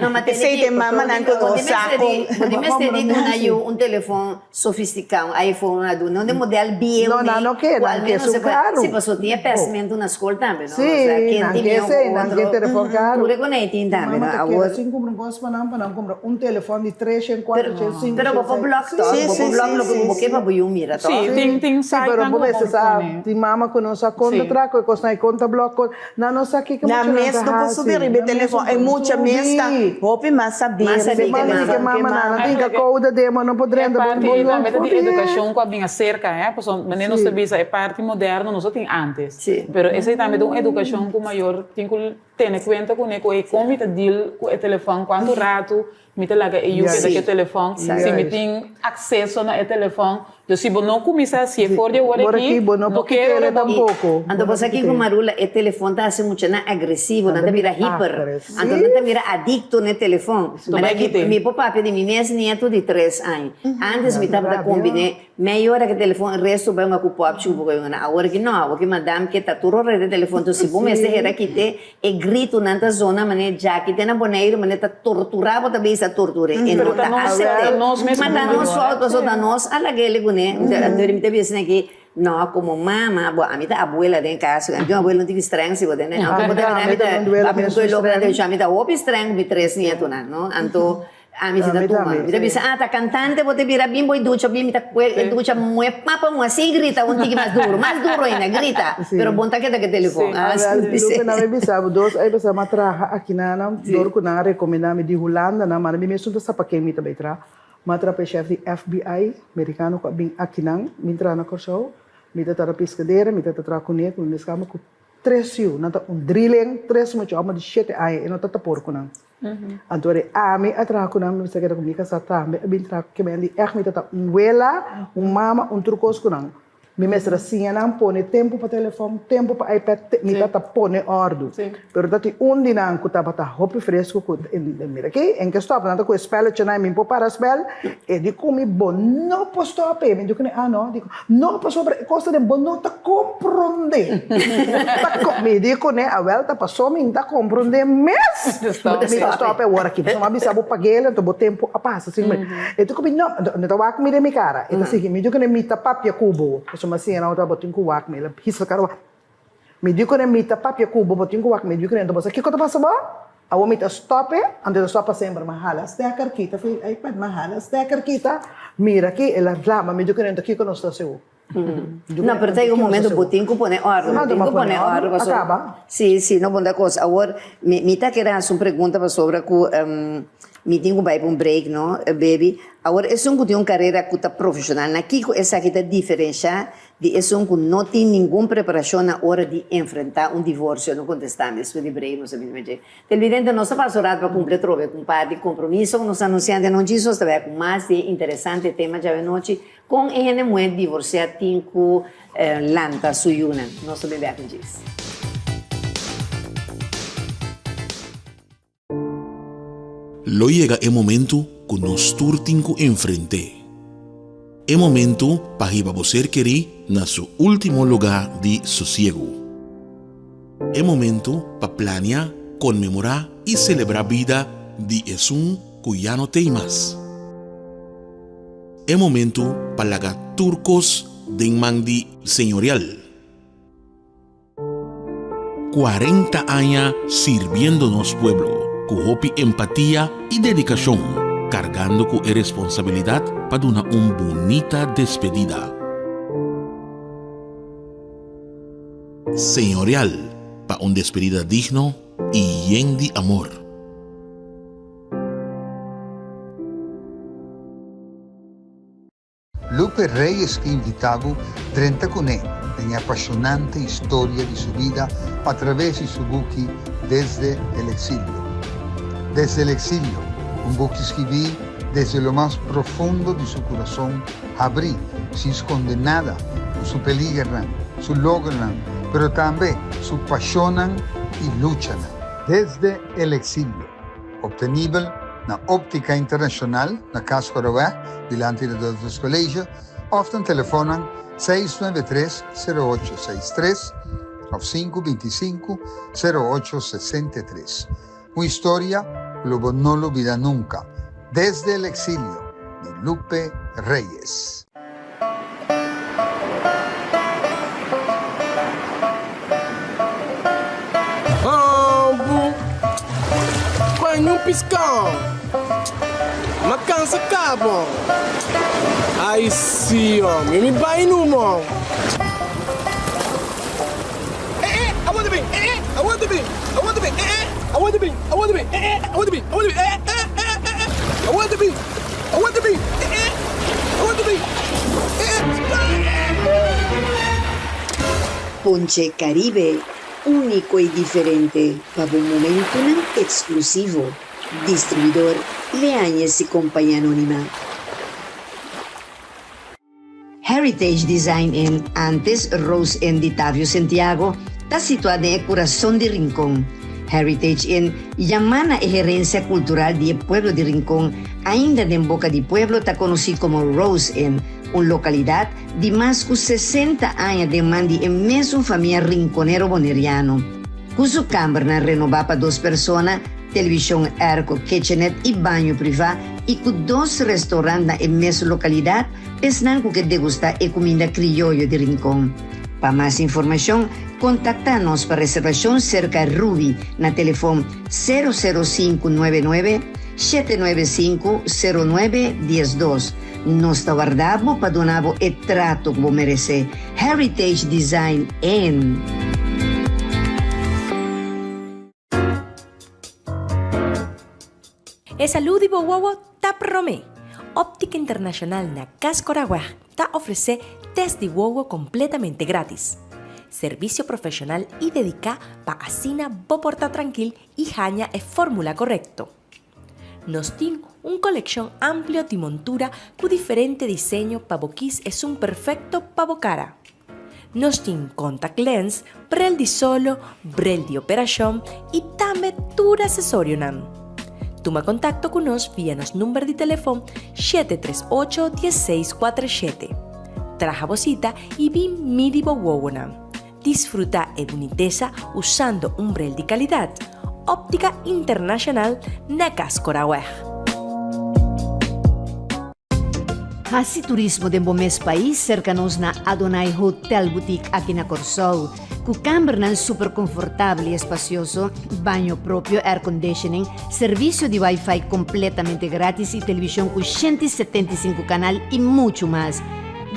No, ma tene Esei ki, ta e mamanan ku no sa kon. Bo di mester di duna yu un telefòn sofistiká, un iPhone, un aduna, un di modèl bieu No, nan no ke, ku nan al ke menos su se por, karu. si pasobra tin e pèsmentu na skol tambe, no? Sí, Osea, ken nan tin ke mihó ku esei, nan ke otro. telefòn karu. Tur e ku nan e tin tambe, no? Mama ta Awor. keda sin kumpra un kos pa nan, pa nan kumpra un telefòn di treshen, kuatershen, Pero, pero bo por blòk tòg, bo por blòk loke ku bo ke pa bo yu mira tòg. Sí, tin tin Sí, site pero nan bo ku bo mester por sa, pone. tin mama ku no sa kon ta Sí. traha ku e kosnan, e kon ta blòk kon, nan no sa kiko Nan mucha nan mes ta no por hasi. subi riba e Nan mes telefòn, no e por mucha mes ta subi. hopi mas sabí Mas riba sabí e ke Mama di ke telefòn ke mama nan, nan mama. tin ka kouda den, bo no por E drenta, bo parti bo ei no tambe ta por di edukashon ku a bin aserka, eh, pasobra manera nos ta bisa e parti moderno nos a tin antes. Sí. Pero esei tambe ta un edukashon ku mayor tin ku tene kuenta kuné ku ei kon mi ta deal ku e telefòn, kuantu ratu Mi ta laga e yu keda ku e telefòn, si mi tin akseso na e telefòn. Dus si bo no kuminsá hasié for di awor aki, no kere ora bo. Anto bo sa kiko Marula, e telefòn ta hasi muchanan agresivo, nan ta bira hiper, anto nan ta bira adikto na e telefòn. Mi por papia di mi mes nieto di tres aña. Antes mi tabata kombiné mei ora ku e telefòn, e resto bai un ku pòp chupa ku e un. Awor aki no, awor ki madam ke ta tur ora riba e telefòn, enton si bo mester hera kite E gritonan ta zona manera djaki te na Boneiru manera ta torturá bo ta bisa tortur'é e no ta asept'é ma ta nos fout pasobra ta nos a lag'é kuné anto mi ta bisa aki no komo mama bo ami ta abuela den kas ami tin un abuela un tiki streng si bo tende aunke bo ta mira mi ta papia ku e loke nan ta ami ta hopi streng ku mi tres nietonan no anto Ami si ta tuma. Mi ta bisa, ah, ta cantante bo ta bira, bin bo e ducha, bin mi ta kue e ducha mue papa un así grita un tiki mas duro, mas duro ainda, grita. Pero bon ta keda ke telefon. Ah, wel, loke nan mi bisa bo, dos ay pasá mi a traha aki na nan, dor ku nan a rekomendá mi di Hulanda nan, manda mi mesun ta sa pa ken mi ta bai traha. Mi a traha pa e shèf di FBI merikano ku a bin aki nan, bin traha na Kòrsou. Mi ta traha piskadera, mi ta traha kuné ku mi meskaba ku tres yu, nan ta un drielen, tres mucha hòmber di shete aña, e no ta ta por ku nan. Anto ora ami a traha ku nan, mi mester keda ku mi kasá tambe a bin traha ku Kemendi. Ègt mi ta ta un wela, un mama, un tur kos ku nan. Mi mester a siña nan pone tempu pa telefòn, tempu pa iPad, mi ta ta pone òrdu. Pero ta tin un di nan ku tabata hopi fresku ku mira aki, en ke stòp, nan ta ku e spèlletjenan i mi por para spèl, e di ku mi bo no por stòp e. Mi di ku ne, ah no, di ku no pasobra e kos ta den bo no ta komprondé. Mi di ku ne, awèl ta paso mi no ta komprondé mes. Mi ta stòp e awor aki. Pasobra mi a bisa bo pag'el anto bo tempu a pasa. E di ku mi, no, no ta wak mi den mi kara. E ta sigui, mi di ku ne, mi ta papia ku bo. Pasobra mi a siña nan bo tin ku wak mi. El a hisa kara wak. Mi di ku ne, mi ta papia ku bo, bo tin ku wak mi. Di ku ne, anto bo sa kiko ta pasa bo? Awor mi ta stòp e, anto e ta stòp pa semper. Mi a hala stèker kita fi iPad, mi a hala stèker kita, mira aki, el a lama mi. Di ku ne, anto kiko nos ta hasi awor? No, pero ta yega un momento bo tin ku pone òrdu, bo tin ku pone òrdu pasobra. Sí, sí, no bon ta kos. Awor, mi mi ta kere hasi un pregunta pasobra ku mi tin ku bai pa un break, no, baby. Awor, esun ku tin un karera ku ta profeshonal, na kiko esaki ta diferenshá di esun ku no tin ningun preparashon na ora di enfrentá un divorsio? No kontestá mi, despues di break nos a bini dje. Televidente, nos ta pasa un rato pa kumpli atrobe ku un par di kompromiso ku nos a anunsiá ante anochi. Nos ta bai ku mas di e interesante tema djawe anochi. Kon e hende muhé divorsiá tin ku lanta su yunan? Nos ta bin bek un djis. Lo yega e momentu ku nos tur tin ku enfrent'é. E momentu pa hiba bo ser kerí na su último lugá di sosiegu. E momentu pa plania, konmemorá i selebrá bida di esun ku ya no t'ei mas. E momentu pa laga tur kos den man di Señorial. 40 aña sirbiendo nos pueblo ku hopi empatia i dedikashon, kargando ku e responsabilidat pa duna un bunita despedida. Señorial pa un despedida digno i yen di amor. Lupe Reyes ke invitá bo drenta kuné den e apashonante historia di su bida a traves di su buki Desde el exilio. Desde el exilio, un buki skibí desde lo mas profundo di su kurason habrí, sin skonde nada, ku su peligernan, su logronan, pero tambe su pashonnan i luchanan. Desde el exilio. Obtenibel na Optica Internacional na Cas Coroweg, dilanti di Dulces College, of na telefonnan 693 0863 of 525 0863. Un historia cu lo bo no lubida nunca. Desde el exilio di Lupe Reyes. Ambu Paña un piskon Ma kansa kabo Ai si omi Mi bai numo Eh eh awor ta bin eh eh awor ta bin awor ta bin eh eh awor ta bin awor ta bin eh eh awor ta bin awor ta bin eh eh eh eh eh awor ta bin awor ta bin eh eh awor ta bin eh eh. Ponche Caribe, úniko i diferente pa bo momentunan eksklusivo. Distribuidor Leañez y Compañía Anónima. Heritage Design Inn, antes Rose Inn di Tavio Sentiago, ta situá den e kurason di Rincon. Heritage Inn yamá na e herensia kultural di e pueblo di Rincon, ainda den boka di pueblo ta konosí komo Rose Inn, un lokalidat di mas ku 60 aña den man di e mesun famia rinconero boneriano. Ku su kambernan renobá pa dos persona, televishon airco, kitchenet i baño privá, i ku dos restaurant na e mes lokalidat, esnan ku ke degustá e kuminda krioyo di Rincon. Pa mas informashon, kontaktá nos pa reservashon serka Ruby na telefon sero sero sinku nuebe nuebe, shete nuebe sinku, sero nuebe diesdos. Nos ta warda bo pa duna bo e trato ku bo meresé. Heritage Design Inn. E salú di bo wowo ta promé! Óptica Internacional na Cas Coragua ta ofresé test di wowo kompletamente grátis. Servisio profeshonal i dediká pa asina bo por ta trankil i haña e fórmula korekto. Nos tin un kolekshon amplio di montura ku diferente diseño pa bo kis esun perfekto pa bo kara. Nos tin contact lens, brel di solo, brel di operashon i tambe tur asesorionan. Tuma kontakto ku nos via nos number di telefon 738 1647. Traha bo sita i bin midi bo wowonan. Disfruta e bunitesa usando un brel di kalidat. Optica Internacional na Cascoraweg. Hasi turismo den bo mes pais serka nos na Adonai Hotel Boutique aki na Kòrsou. Ku kambernan super konfortabel i espasioso, baño propio, airconditioning, servisio di wifi kompletamente gratis i televishon ku 175 kanal i muchu mas.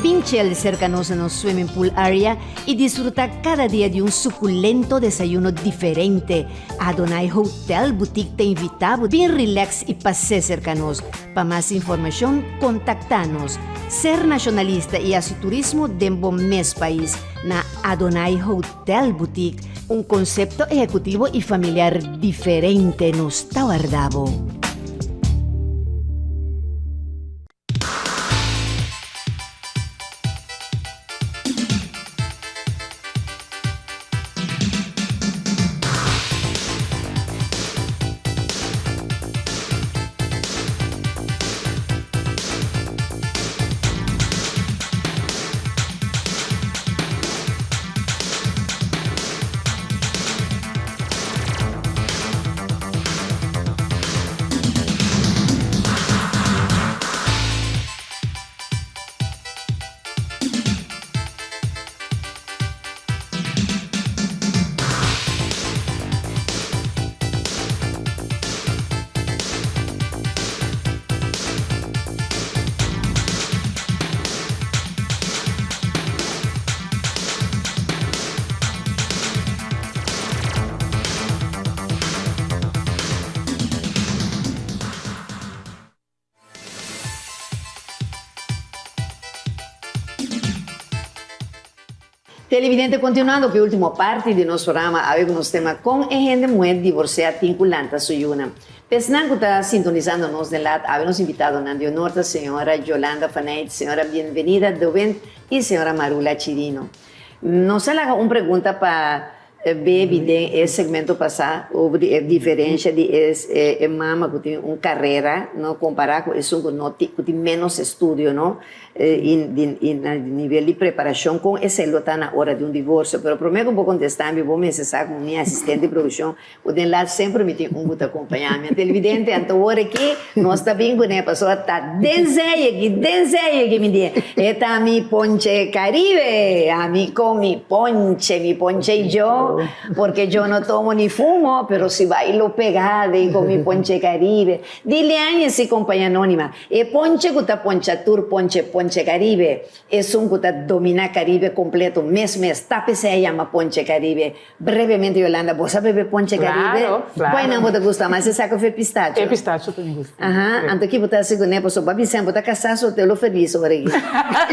Bin chel serka nos na nos swimming pool area i disfrutá kada dia di un sukulento desayuno diferente. Adonai Hotel Boutique ta invitá bo bin relax i pas'é serka nos. Pa mas informashon kontaktá nos. Ser nashonalista i hasi turismo den bo mes pais na Adonai Hotel Boutique, un konsepto ehekutivo i familiar diferente nos ta warda bo. Televidente continuando cu e ultimo parti di nos programa awe cu nos tema con e hende muher divorcia tin cu lanta su yunan. P'esnan cu ta sintonizando nos den lat awe nos invitadonan di honor ta señora Yolanda Faneyt, señora Bienvenida De Windt y señora Marula Chirino. Nos a laga un pregunta pa Baby den e segmento pasá over di e diferencia di e mama cu tin un carera no compara cu esun cu no tin cu tin menos estudio no y na nivel di preparacion con esey lo ta na ora di un divorcio pero prome cu bo contesta mi bo mester sa como mi asistente di produccion cu den laat semper mi tin un cu ta acompaña mi televidente anto ora aki nos ta bin cune pasobra ta den zey aki den zey aki mi di e ta mi ponche caribe ami con mi ponche mi ponche y yo porque yo no tomo ni fumo pero si bailo pegado y con mi ponche caribe dile aña si compaña anonima e ponche cu ta poncha tur ponche ponche caribe esun cu ta domina caribe completo mes mes ta p'esey a yama ponche caribe Brevemente Yolanda, bo sa bebe ponche Caribe? Claro, claro. Cual nan bo ta gusta mas, e saco of e pistacho? E pistacho ta mi gusta. Aha, anto ki bo ta haci cune? Pasobra bo a bisa bo ta casa soltero lo feliz ora aki.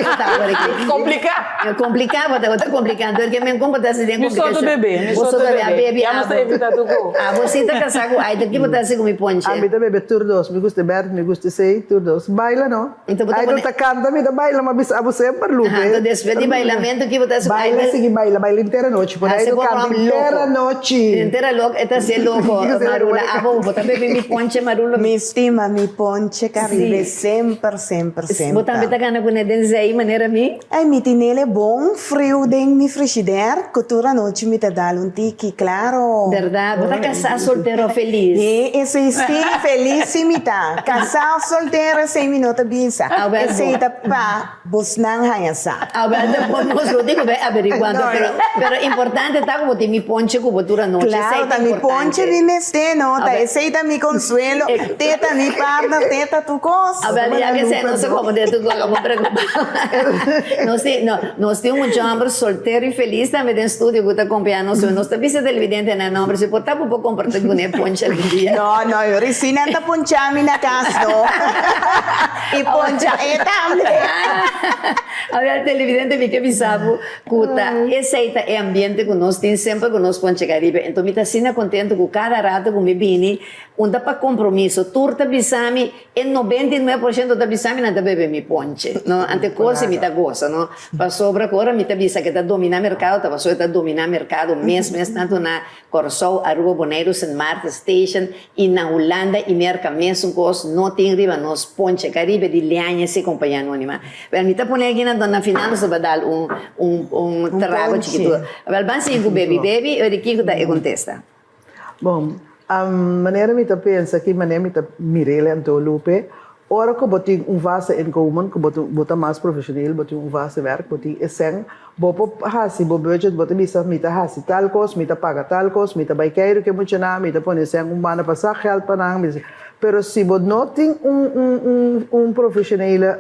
Bo ta ora aki. Complica. Complica bo ta, bo ta complica. Anto ke men con bo ta haci den Mi so ta complicacion? bebe, mi Bo so so ta ta bebe. A bebe. bebe Ya nos ta abo. evita tur go. Abo si ta casa cu Aider, ki bo ta haci cu mi ponche? Ami ta bebe tur dos. Mi gusta e berde, mi gusta esey, tur dos. Baila no. Anto bo ta Aider pone. ta canta, mi ta baila, ma bisa abo semper, Lupe. Aha, anto despues di bailamento ki bo ta haci cu Baila, Aider? sigui baila, baila henter anochi. Por Hace Aider bo canta rom henter loco. anochi. Henter a loco, e ta hacié loco, Marula. Abo bo ta bebe mi ponche, Marula. Mi stima mi ponche Caribe Sí. semper, semper, Bo tambe semper. ta gana cune den zei manera mi? Ay, mi tinele bon friu den mi frishider, cu tur anochi mi ta dal un tiki, claro. Berdad, bo ta casá, soltero of feliz? He, esey si, feliz si mi ta. Casá of soltero esey mi no ta bisa. Awel bo. Esey ta pa bosnan haña sa. Awel ta bo nos lo tin cu bay averiguando, No, pero, no. pero importante ta cu bo tin mi ponche cu bo tur anochi, esey Claro, ta ta mi importante. ponche mi mester, no, ta Awel. esey ta mi consuelo, te ta mi partner, te ta tur cos. Awel, ya que esey no sa como te tur cos, bo preocupa. Nos tin, no, nos tin un mucha homber soltero y feliz tambe den studio cu ta acompaña nos. nos, nos ta bisa televidentenan no, pero si por ta bo por comparti cu ne ponche algun dia. No, no, yo reci nan ta poncha mi na cas no. Y poncha e tambe. Awel televidente mi ke bisa bo cu ta esey ta e ambiente cu nos tin semper cu nos ponche Caribe. Enton mi ta asina contento cu cada rato cu mi bini un ta pa compromiso tur ta bisa mi E 99% ta bisa mi nan ta bebe mi ponche, no? Ante cos mi ta gosa, no? Pasobra cu ora mi ta bisa cu ta domina mercado, ta pasobra e ta domina mercado mes mes tanto na Corsou, Aruba, Boneiru, Sint Maarten, Station y na Hulanda y Merca mesun cos no tin riba nos ponche Caribe di liaña si compañia anonima. Wel mi ta pone aki na na final nos ta ba dal un un un trago chikito. Wel ban sigui cu bebi bebi, ora kico ta e contesta? Bon, manera mi ta pensa ki manera mi ta mir'el anto Lupe, ora ku bo tin un vaste inkomen, ku bo bo ta mas profeshonel, bo tin un vaste wèrk, bo tin e sèn, bo por hasi bo budget, bo ta bisa mi ta hasi tal kos, mi ta paga tal kos, mi ta bai keiru ku e muchanan, mi ta pone sèn un banda pa sak gèld pa nan, pero si bo no tin un un un un profeshonele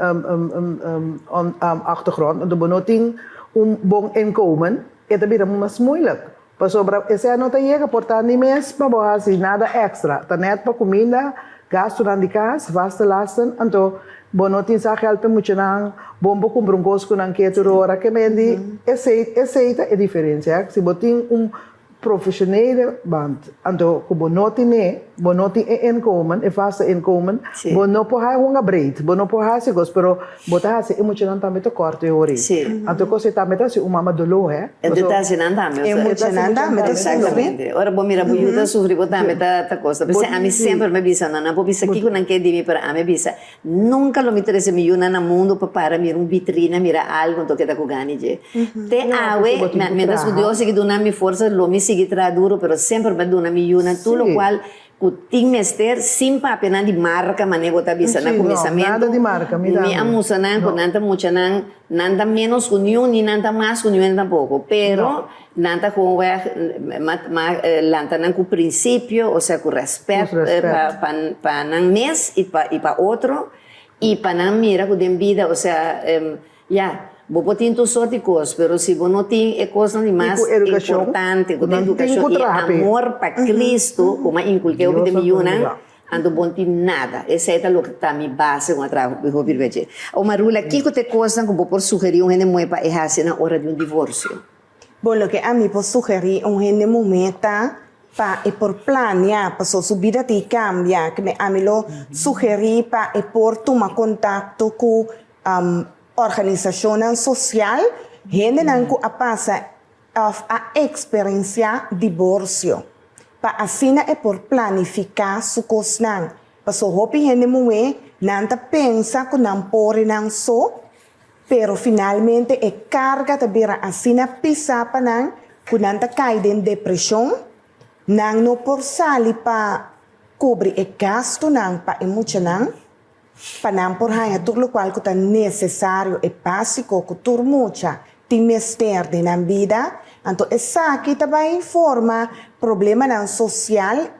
achtergrond, anto bo no tin un bon inkomen, e ta bira mas moeilijk. Pasobra esei no ta yega por ta ni mes pa bo hasi nada extra, ta net pa cuminda, gastonan di cas, vaste lasten, anto bo no tin sa geld p'e muchanan, bon por cumpra un cos cu nan ke tur ora, ke men di esei, esei ta e diferencia, si bo tin un profesionele band, anto cu bo no tine, bo no tin e inkomen, e vaste inkomen, bo no por haña hunga breed, bo no por hasi cos, pero Bo ta hasi e muchanan tambe tokòrt e ora ei. Anto kos ei tambe ta hasi un mama doló, hè? E ta hasi nan tambe. E muchanan tambe ta sufri. Exactamente. Ora bo mira bo yu ta sufri, bo tambe ta ta kosta. P'esei ami semper mi bisa nan, nan por bisa kiko nan ke di mi, pero ami a bisa, nunka lo mi trese mi yunan na mundu pa para mira un vitrina, mira algu, anto keda ku gana dje. Te awe, mientras ku Dios sigui duna mi forsa, lo mi sigui traha duru, pero semper mi a duna mi yunan tur lokual Ku tin mester sin papia nan di marka mane bo ta bisa na kuminsamentu mi a mustra nan ku nan ta mucha nan nan ta menos ku niun ni nan ta mas ku niun tampoko pero nan ta gewoonweg ma lanta nan ku prinsipio osea ku rèspèt pa nan mes i pa otro i pa nan mira ku den bida osea Ya, bo por tin tur sort di kos, pero si bo no tin e kosnan di mas importante, ku ta edukashon i e amor pa Kristu, ku mi a inkulké hopi den mi yunan, anto bo no tin nada. Esei ta loke ta mi base ku mi a traha hopi riba dje. Awor Marula, kiko ta e kosnan ku bo por sugerí un hende muhé pa e hasi na ora di un divorsio? Bon, loke ami por sugerí un hende muhé ta pa e por plania, pasobra su bida tin kambia. Ami lo sugerí pa e por tuma kontakto ku Organisashonnan sosial, hendenan ku a pasa òf a eksperensiá diborsio, pa asina e por planifiká su kosnan. Paso hopi hende muhé nan ta pensa ku nan por e nan so, pero finalmente e karga ta bira asina pisá pa nan ku nan ta kai den depreshon, nan no por sali pa kubri e gastunan pa e muchanan. Pa nan por haña tur lokual ku ta nesesario e básiko ku tur mucha tin mester den nan bida, anto esaki ta bai forma problemanan sosial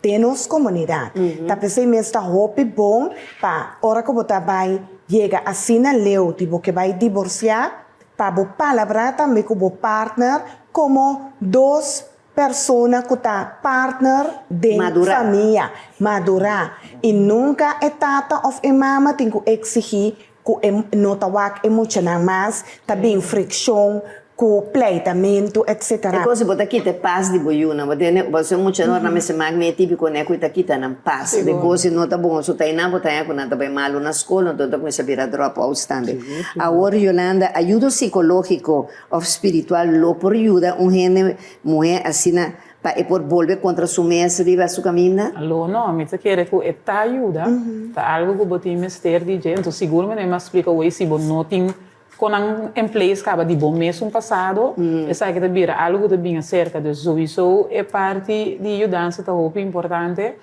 den nos komunidat. Ta p'esei mes ta hopi bon pa ora ku bo ta bai yega asina leu di bo ke bai diborsiá, pa bo palabrá tambe ku bo partner komo dos Persona ku ta partner den famia, madurá, i nunka e tata òf e mama tin ku eksigí ku e no ta wak e muchanan mas, ta bin frikshon ku pleitamentu etc. E kos bo ta kita e pas di bo yunan, bo tende, pasobra e muchanan ora nan mester mak mi e típiko ne ku e ta kita nan pas, de kos si no ta bon, so ta einan bo ta haña ku nan ta bai malu na skol, anto nan ta kuminsá bira drop outs tambe. Awor Yolanda, ayudo sikológiko Of spiritual lo por yuda un hende muhé asina pa e por bolbe kontra su mes riba su kaminda? Lo no, mi ta kere ku e ta yuda, ta algu ku bo tin mester di dje, enton sigur mi a splika awey si bo no tin kon nan en place kaba di bo mesun pasado, esaki ta bira algu ku ta bin aserka, dus souiso e parti di yudansa ta hopi importante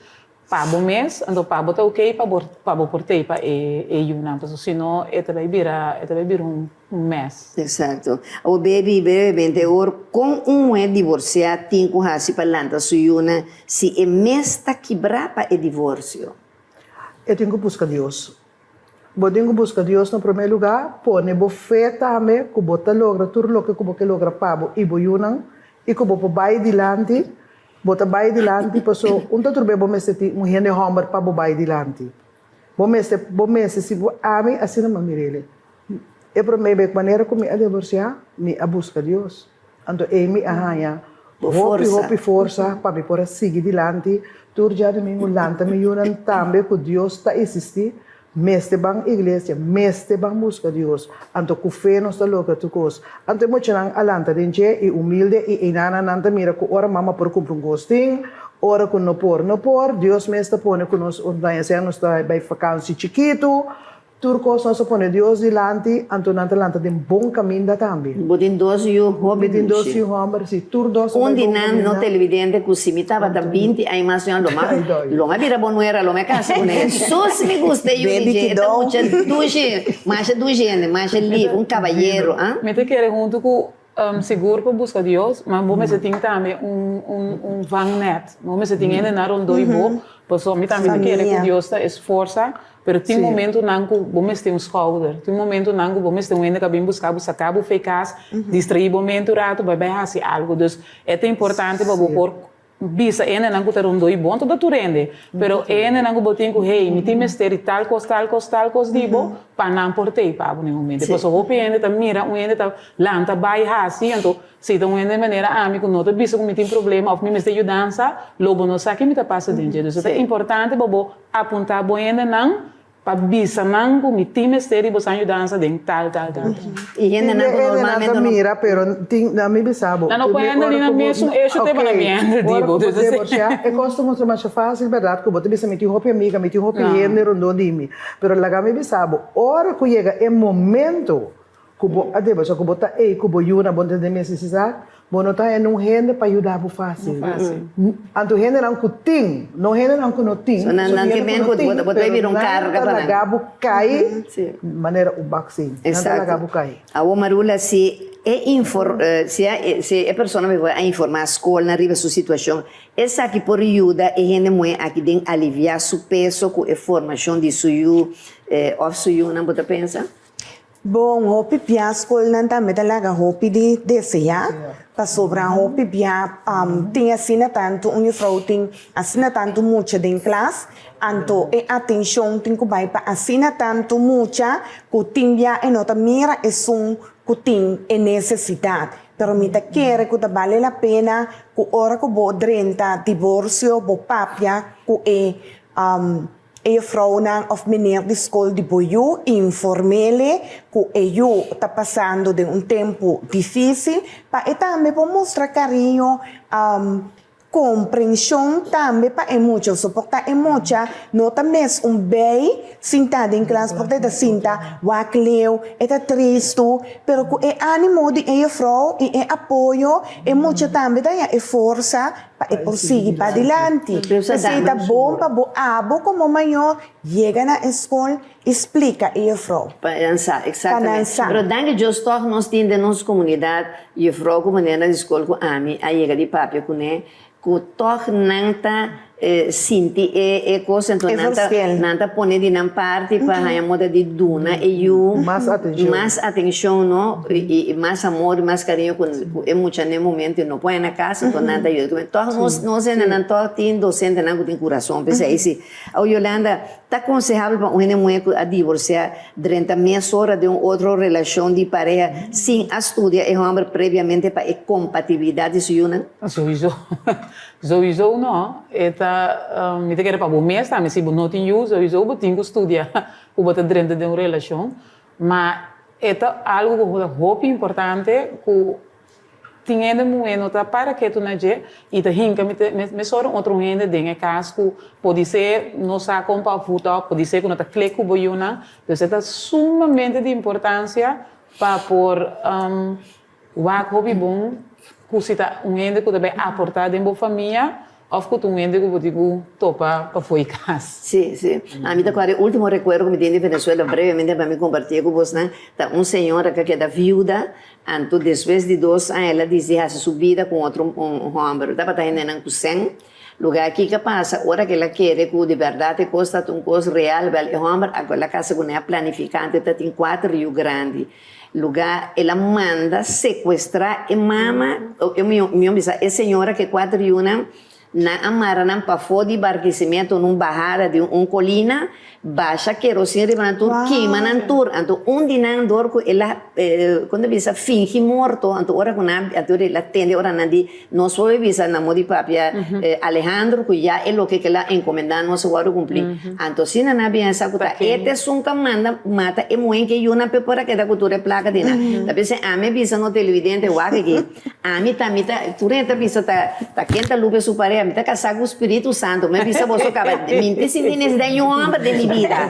Pa bo mes, anto pa bo ta ok pa bo pa bo por tei pa e e yunan, pasobra si no e ta bai bira e ta bai bira un un mess. Exacto. Awor baby brevemente awor con un muher divorcia tin cu haci pa lanta su yunan si e mes ta kibra pa e divorcio? E tin cu busca Dios. Bo tin cu busca Dios na prome lugar, pone bo fe tambe cu bo ta logra tur loke cu bo ke logra pa bo y bo yunan. i ku bo por bai dilanti, bo ta bai dilanti paso un ta tur be bo mester tin un hende hòmber pa bo bai dilanti. Bo mester, bo mester si bo ami asina mi a mir'el. E promé bek manera ku mi a divorsiá, mi a buska Dios. Anto ei mi a haña hopi, hopi forsa pa mi por a sigui dilanti. Tur djadumingu lanta mi yunan tambe ku Dios ta eksistí. Mester ban iglesia, mester ban buska Dios. Anto ku fe nos ta logra tur kos. Anto e muchanan a lanta den dje i humilde i einanan nan ta mira ku ora mama por kumpra un kostin, ora ku no por, no por. Dios mes ta pone ku nos un daña sea nos ta bai fakansi chikitu. Tur kos nos a pone Dios dilanti, anto nan ta lanta den bon kaminda tambe. Bo tin dos yu hopi Mi tin dos dushi. yu hòmber, si, tur dos a Un bai di bon nan no kaminda. televidente ku si mi tabata binti aña mas yòn lo m'a Ai dòi. lo m'a bira bo nuera, lo m'a kasa ku ne. Sus mi gusta e yu di Baby dje, e ta kidó. mucha dushi, masha dushi hende, masha lif, un kabayero, ah. Mi ta kere huntu ku Sigur pa buska Dios, ma bo mester tin tambe un un un vangnet. Bo mester tin hendenan rondó di bo, pasobra mi tambe ta kere ku Dios ta esforsa, pero tin momentunan ku bo mester un skouder, tin momentunan ku bo mester un hende ku a bin buska bo, saka bo fei kas, distraí bo mente un ratu, bai bai hasi algu. Dus e ta importante pa bo por Bisa e hendenan ku ta rondó i bon ta tur hende, pero e hendenan ku bo tin ku hey mi tin mester di tal kos, tal kos, tal kos di bo pa nan por tei pa bo na e momento. Pasobra hopi hende ta mira un hende ta lanta bai hasi, anto si ta un hende manera ami ku no ta bisa ku mi tin problema òf mi mester yudansa, lo bo no sa ke mi ta pasa den dje. Dus e ta importante pa bo apuntá bo hendenan Pa bisa nan ku mi tin mester di boso yudansa den tal, tal, tal, tal. I hendenan ku normalmente no. Mira, pero tin, na mi bisa bo. Nan no por handle di nan mesun esho te pa nan mi handle di bo. Ora ku bo divorsiá, e kos ta mustra masha fásil, bèrdat, ku bo ta bisa mi tin hopi amiga, mi tin hopi hende rondó di mi. Pero laga mi bisa bo, ora ku yega e momento Ku bo a debe, so ku bo ta ei ku bo yu na bo tende nesesidat, bo no ta haña nun hende pa yuda bo fásil. Anto hendenan ku tin, no hendenan ku no tin, So nan so ke hende men ku no ku tin, bo ta pero bira un nan karga ta pa nan. laga bo kai manera un baksin. Nan ta laga bo kai. Awor Marula, si e infor si a si e persona mejor a informá skolnan riba su situashon, esaki por yuda e hende muhé aki den aliviá su peso ku e formashon di su yu òf su yunan, bo ta pensa? Bon, hopi bia skolnan tambe ta laga hopi di deseá, pasobra hopi bia tin asina tantu, un jufrou tin asina tantu mucha den klas, anto e atenshon tin ku bai pa asina tantu mucha ku tin bia e no ta mira esun ku tin e nesesidat. Pero mi ta kere ku ta bale la pena ku ora ku bo drenta diborsio bo papia ku e E jufrounan of meneer di skol di bo yu informele ku e yu ta pasando den un tempu difísil pa e tambe por mustra kariño, komprenshon tambe pa e mucha. So por ta e mucha no ta mes un bei sintá den klas por ta e ta sinta wak leu, e ta tristu, pero ku e ánimo di e jufrou i e apoyo e mucha tambe ta haña e forsa Pa e por sigui padilanti. P'esei ta bon pa bo abo komo mayor yega na e skol i splika e jufrou. Pa nan sa, Pa nan eksaktamente. sa. Pero danki Dios tòg nos tin den nos komunidat jufrou ku manera di skol ku ami a yega di papia kuné ku tòg nan ta sinti e e kos enton E nan ta verschil. nan ta pone di nan parti pa haña moda di duna e yu Mas atenshon. mas atenshon no i mas amor i mas kariño ku Ku e mucha n'e momento e no por na kas, enton nan ta yuda. Tòg nos nos hendenan tòg tin dosentenan ku tin kurason p'esei si. Awo Yolanda, ta konsehabel pa un hende muhé ku a divorsiá drenta mesora den un otro relashon di pareha sin a studia e hòmber previamente pa e kompatibilidat di su yunan? Souiso, souiso no. E ta, mi ta kere pa bo mes tambe, si bo no tin yu, souiso bo tin ku studia ku bo ta drenta den un relashon. Ma e ta algu ku ta hopi importante ku tin hende muhé no ta para ketu na dje i ta hinka mesora un otro hende den e kas ku podisé no sa kon pa voet òf podisé ku no ta klik ku bo yunan. Dus e ta sumamente di importansia pa por Wak hopi bon ku si ta un hende ku ta bai aportá den bo famia òf ku ta un hende ku bo tin ku topa pafó i kas. Sí, sí. Ami ta kòrda e último rekuerdo ku mi tin di Venezuela, brevemente pa mi kompartié ku bosnan, ta un señora ku a keda viuda, anto despues di dos aña el a disdi hasi su bida ku un otro hòmber. Tabata hendenan ku sèn. Lugá kiko a pasa ora ku el a kere ku di bèrdat e kos ta un kos real, wèl e hòmber a ku el a kasa kuné a planifiká antes ta tin kuater yu grandi. Lugá el a manda sekuestrá e mama, mihó bisa e señora ku e kuater yunan, Nan a mara nan pafó di Barquisimeto nun bahada di un kolina, basha kerosin riba nan tur, kima nan tur. Anto un di nan dor ku el a, kon ta bisa, fingi morto, anto ora ku nan, anto el a tende ora nan di, nos por bisa na modo di papia, Alejandro ku ya e loke ku el a enkomendá nos a wòrdu kumplí. Anto asina nan a bin a sa ku ta e ta esun ku a manda mata e muhé ku e yunan p'e por a keda ku tur e plaka di nan. Ta p'esei ami a bisa no televidente wak aki. Ami ta, mi ta, tur hende ta bisa ta, ta ken ta Lupe su pareha, mi ta kasá ku Spiritu Santu, mi a bisa boso kaba, mi no ta sinti nesesidat di un hòmber den mi bida.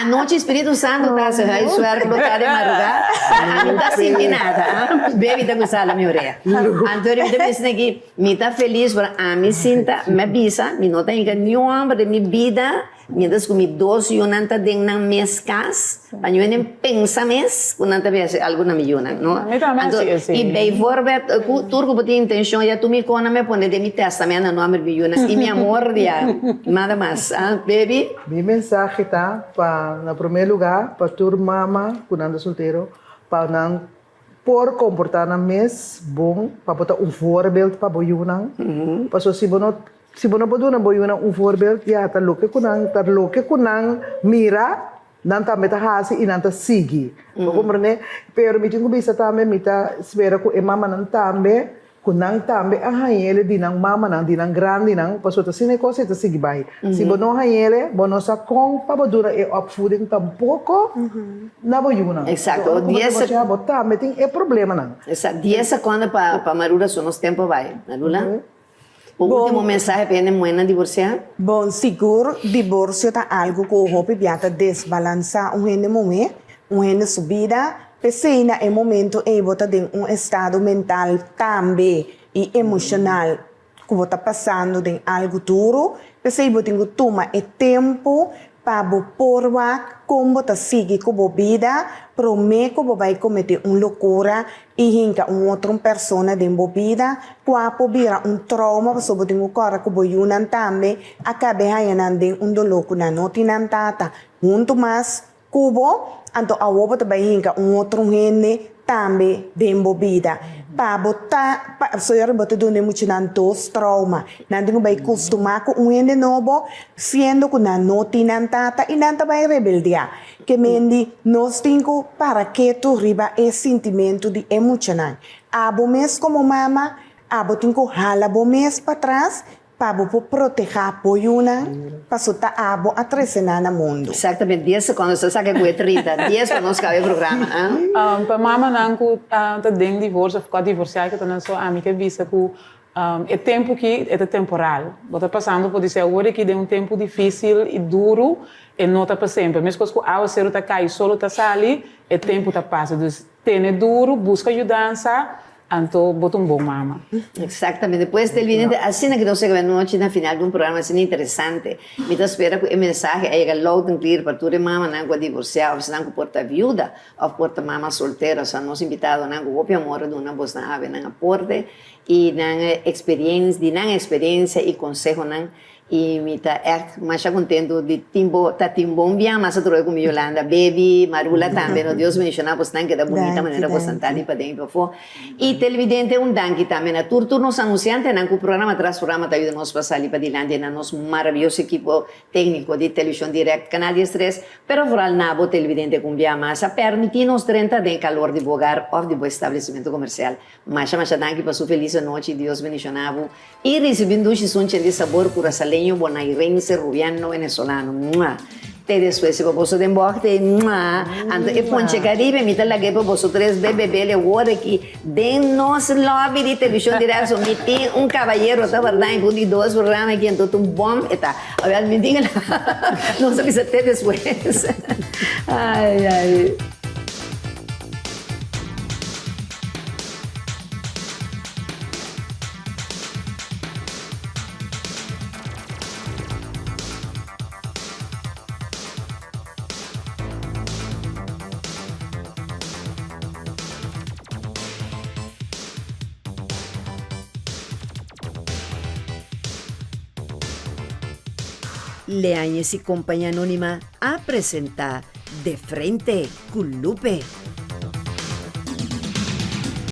Anochi Spiritu Santu ta hasi huiswerk lo ta de madrugá, ami no ta sinti nada, ah, baby ta kusa hala mi orea. Anto mi ta bisa aki, mi ta felis pero ami sinta, mi a bisa, mi no ta hinka niun hòmber den mi bida, Mientras cu mi dos yunan ta den nan mes cas, pa ñu hende pensa mes cu nan ta bin haci algo na mi yunan, no? Mi tambe Anto, haci esey. y bijvoorbeeld, cu tur cu bo tin intencion, ya tur mi cona mi a pone den mi testament na nomber di mi yunan y mi amor di a, nada mas. Ah, baby? Mi mensahe ta pa, na prome lugar, pa tur mama cu nan ta soltero, pa nan por comporta nan mes bon, pa bo ta un voorbeeld pa bo yunan, pasobra si bo no Si bo no por duna bo yunan un voorbeeld, ya ta loke ku nan ta loke ku nan mira, nan tambe ta hasi i nan ta sigui. Bo komprendé? Pero mi tin ku bisa tambe mi ta spera ku e mamanan tambe, ku nan tambe a hañ'ele di nan mamanan, di nan grandinan, pasobra ta asina e kos ei ta sigui bai. Si bo no hañ'ele, bo no sa kon pa bo duna e opvoeding tampoko na bo yunan. Exacto. Ora ku bo divorsiá, bo tambe tin e problemanan. Exacto. Dies sekondo pa Marula, so nos tempo a bai. Marula? Un ultimo mensahe pa hende muhénan divorsiá? Bon, sigur diborsio ta algu ku hopi bia ta desbalansá un hende muhé, un hende su bida. P'esei na e momento ei bo ta den un estado mental tambe i emoshonal ku bo ta pasando den algu duru. P'esei bo tin ku tuma e tempu Pa bo por wak kon bo ta sigui ku bo bida promé ku bo bai kometé un lokura i hinka un otro un persona den bo bida kua por bira un trouma pasobra bo tin ku kòrda ku bo yunan tambe a kab'é haña nan den un doló ku nan no tin nan tata huntu mas ku bo anto awor bo ta bai hinka un otro hende tambe den bo bida. Pa bo ta, pa, soyora bo ta duna e muchanan dos trauma. Nan tin ku bai kustumá ku un hende nobo, siendo ku nan no tin nan tata i nan ta bai rebeldiá. Ke mendi nos tin ku para ketu riba e sintimentu di e muchanan. Abo mes komo mama, abo tin ku hala bo mes patras Pa bo por protehá bo yunan, paso ta abo a trese nan na mundu. Exactamente, dies secondo, sa saca cu e 30, dies pa nos caba e programa, ah. Pa mamanan cu ta den divorcio of cu a divorcia cu ta nan so, ami ke bisa cu e tempo ki e ta temporal. Bo ta pasando por disi awor aki den un tempo dificil y duro, e no ta pa semper. Mescos cu awaceru ta cay, solo ta sali, e tempo ta pasa. Dus tene duro, busca yudansa, Anto bo ta un bon mama. Exactamente. Pues televidente, asina cu nos a yega anochi na final di un programa asina interesante. Mi ta spera cu e mensahe a yega loud and clear pa tur e mamanan cu a divorcia of esnan cu por ta viuda of por ta mama soltero. Sa nos invitadonan cu hopi amor a duna bosnan awe nan aporte y nan experiencia, di nan experiencia y consehonan. Y mi ta echt masha contento di tin bo, ta tin bon biaha mas atrobe cu mi Yolanda, Baby, Marula tambe, no Dios bendiciona bosnan keda bunita manera bosnan ta di paden y pafó. Y televidente un danki tambe na tur tur nos anunciantenan cu programa tras programa ta yuda nos pa sali padilanti na nos maraviyoso ekipo tecnico di Television Direct Canal 13, pero vooral na bo televidente cu un biaha mas a permiti nos drenta den calor di bo hogar of di bo establecimento comercial. Masha masha danki pa su feliz anochi, Dios bendiciona bo. I ricibi un dushi sunchi di sabor curasaleño, bonairense, rubiano, venezolano. Mua! Te despues si pa boso den bochte. Mua! Anto e ponche Caribe mi ta lag'é pa boso tres be bebele awor aki den nos lobby di Television Directo. Mi tin un cabayero ta warda en di dos programa aki anto ta un bom e ta. Awel mi tin nos a bisa te despues. Ai ai. Leañez y Compañía Anónima a presentá De Frente ku Lupe.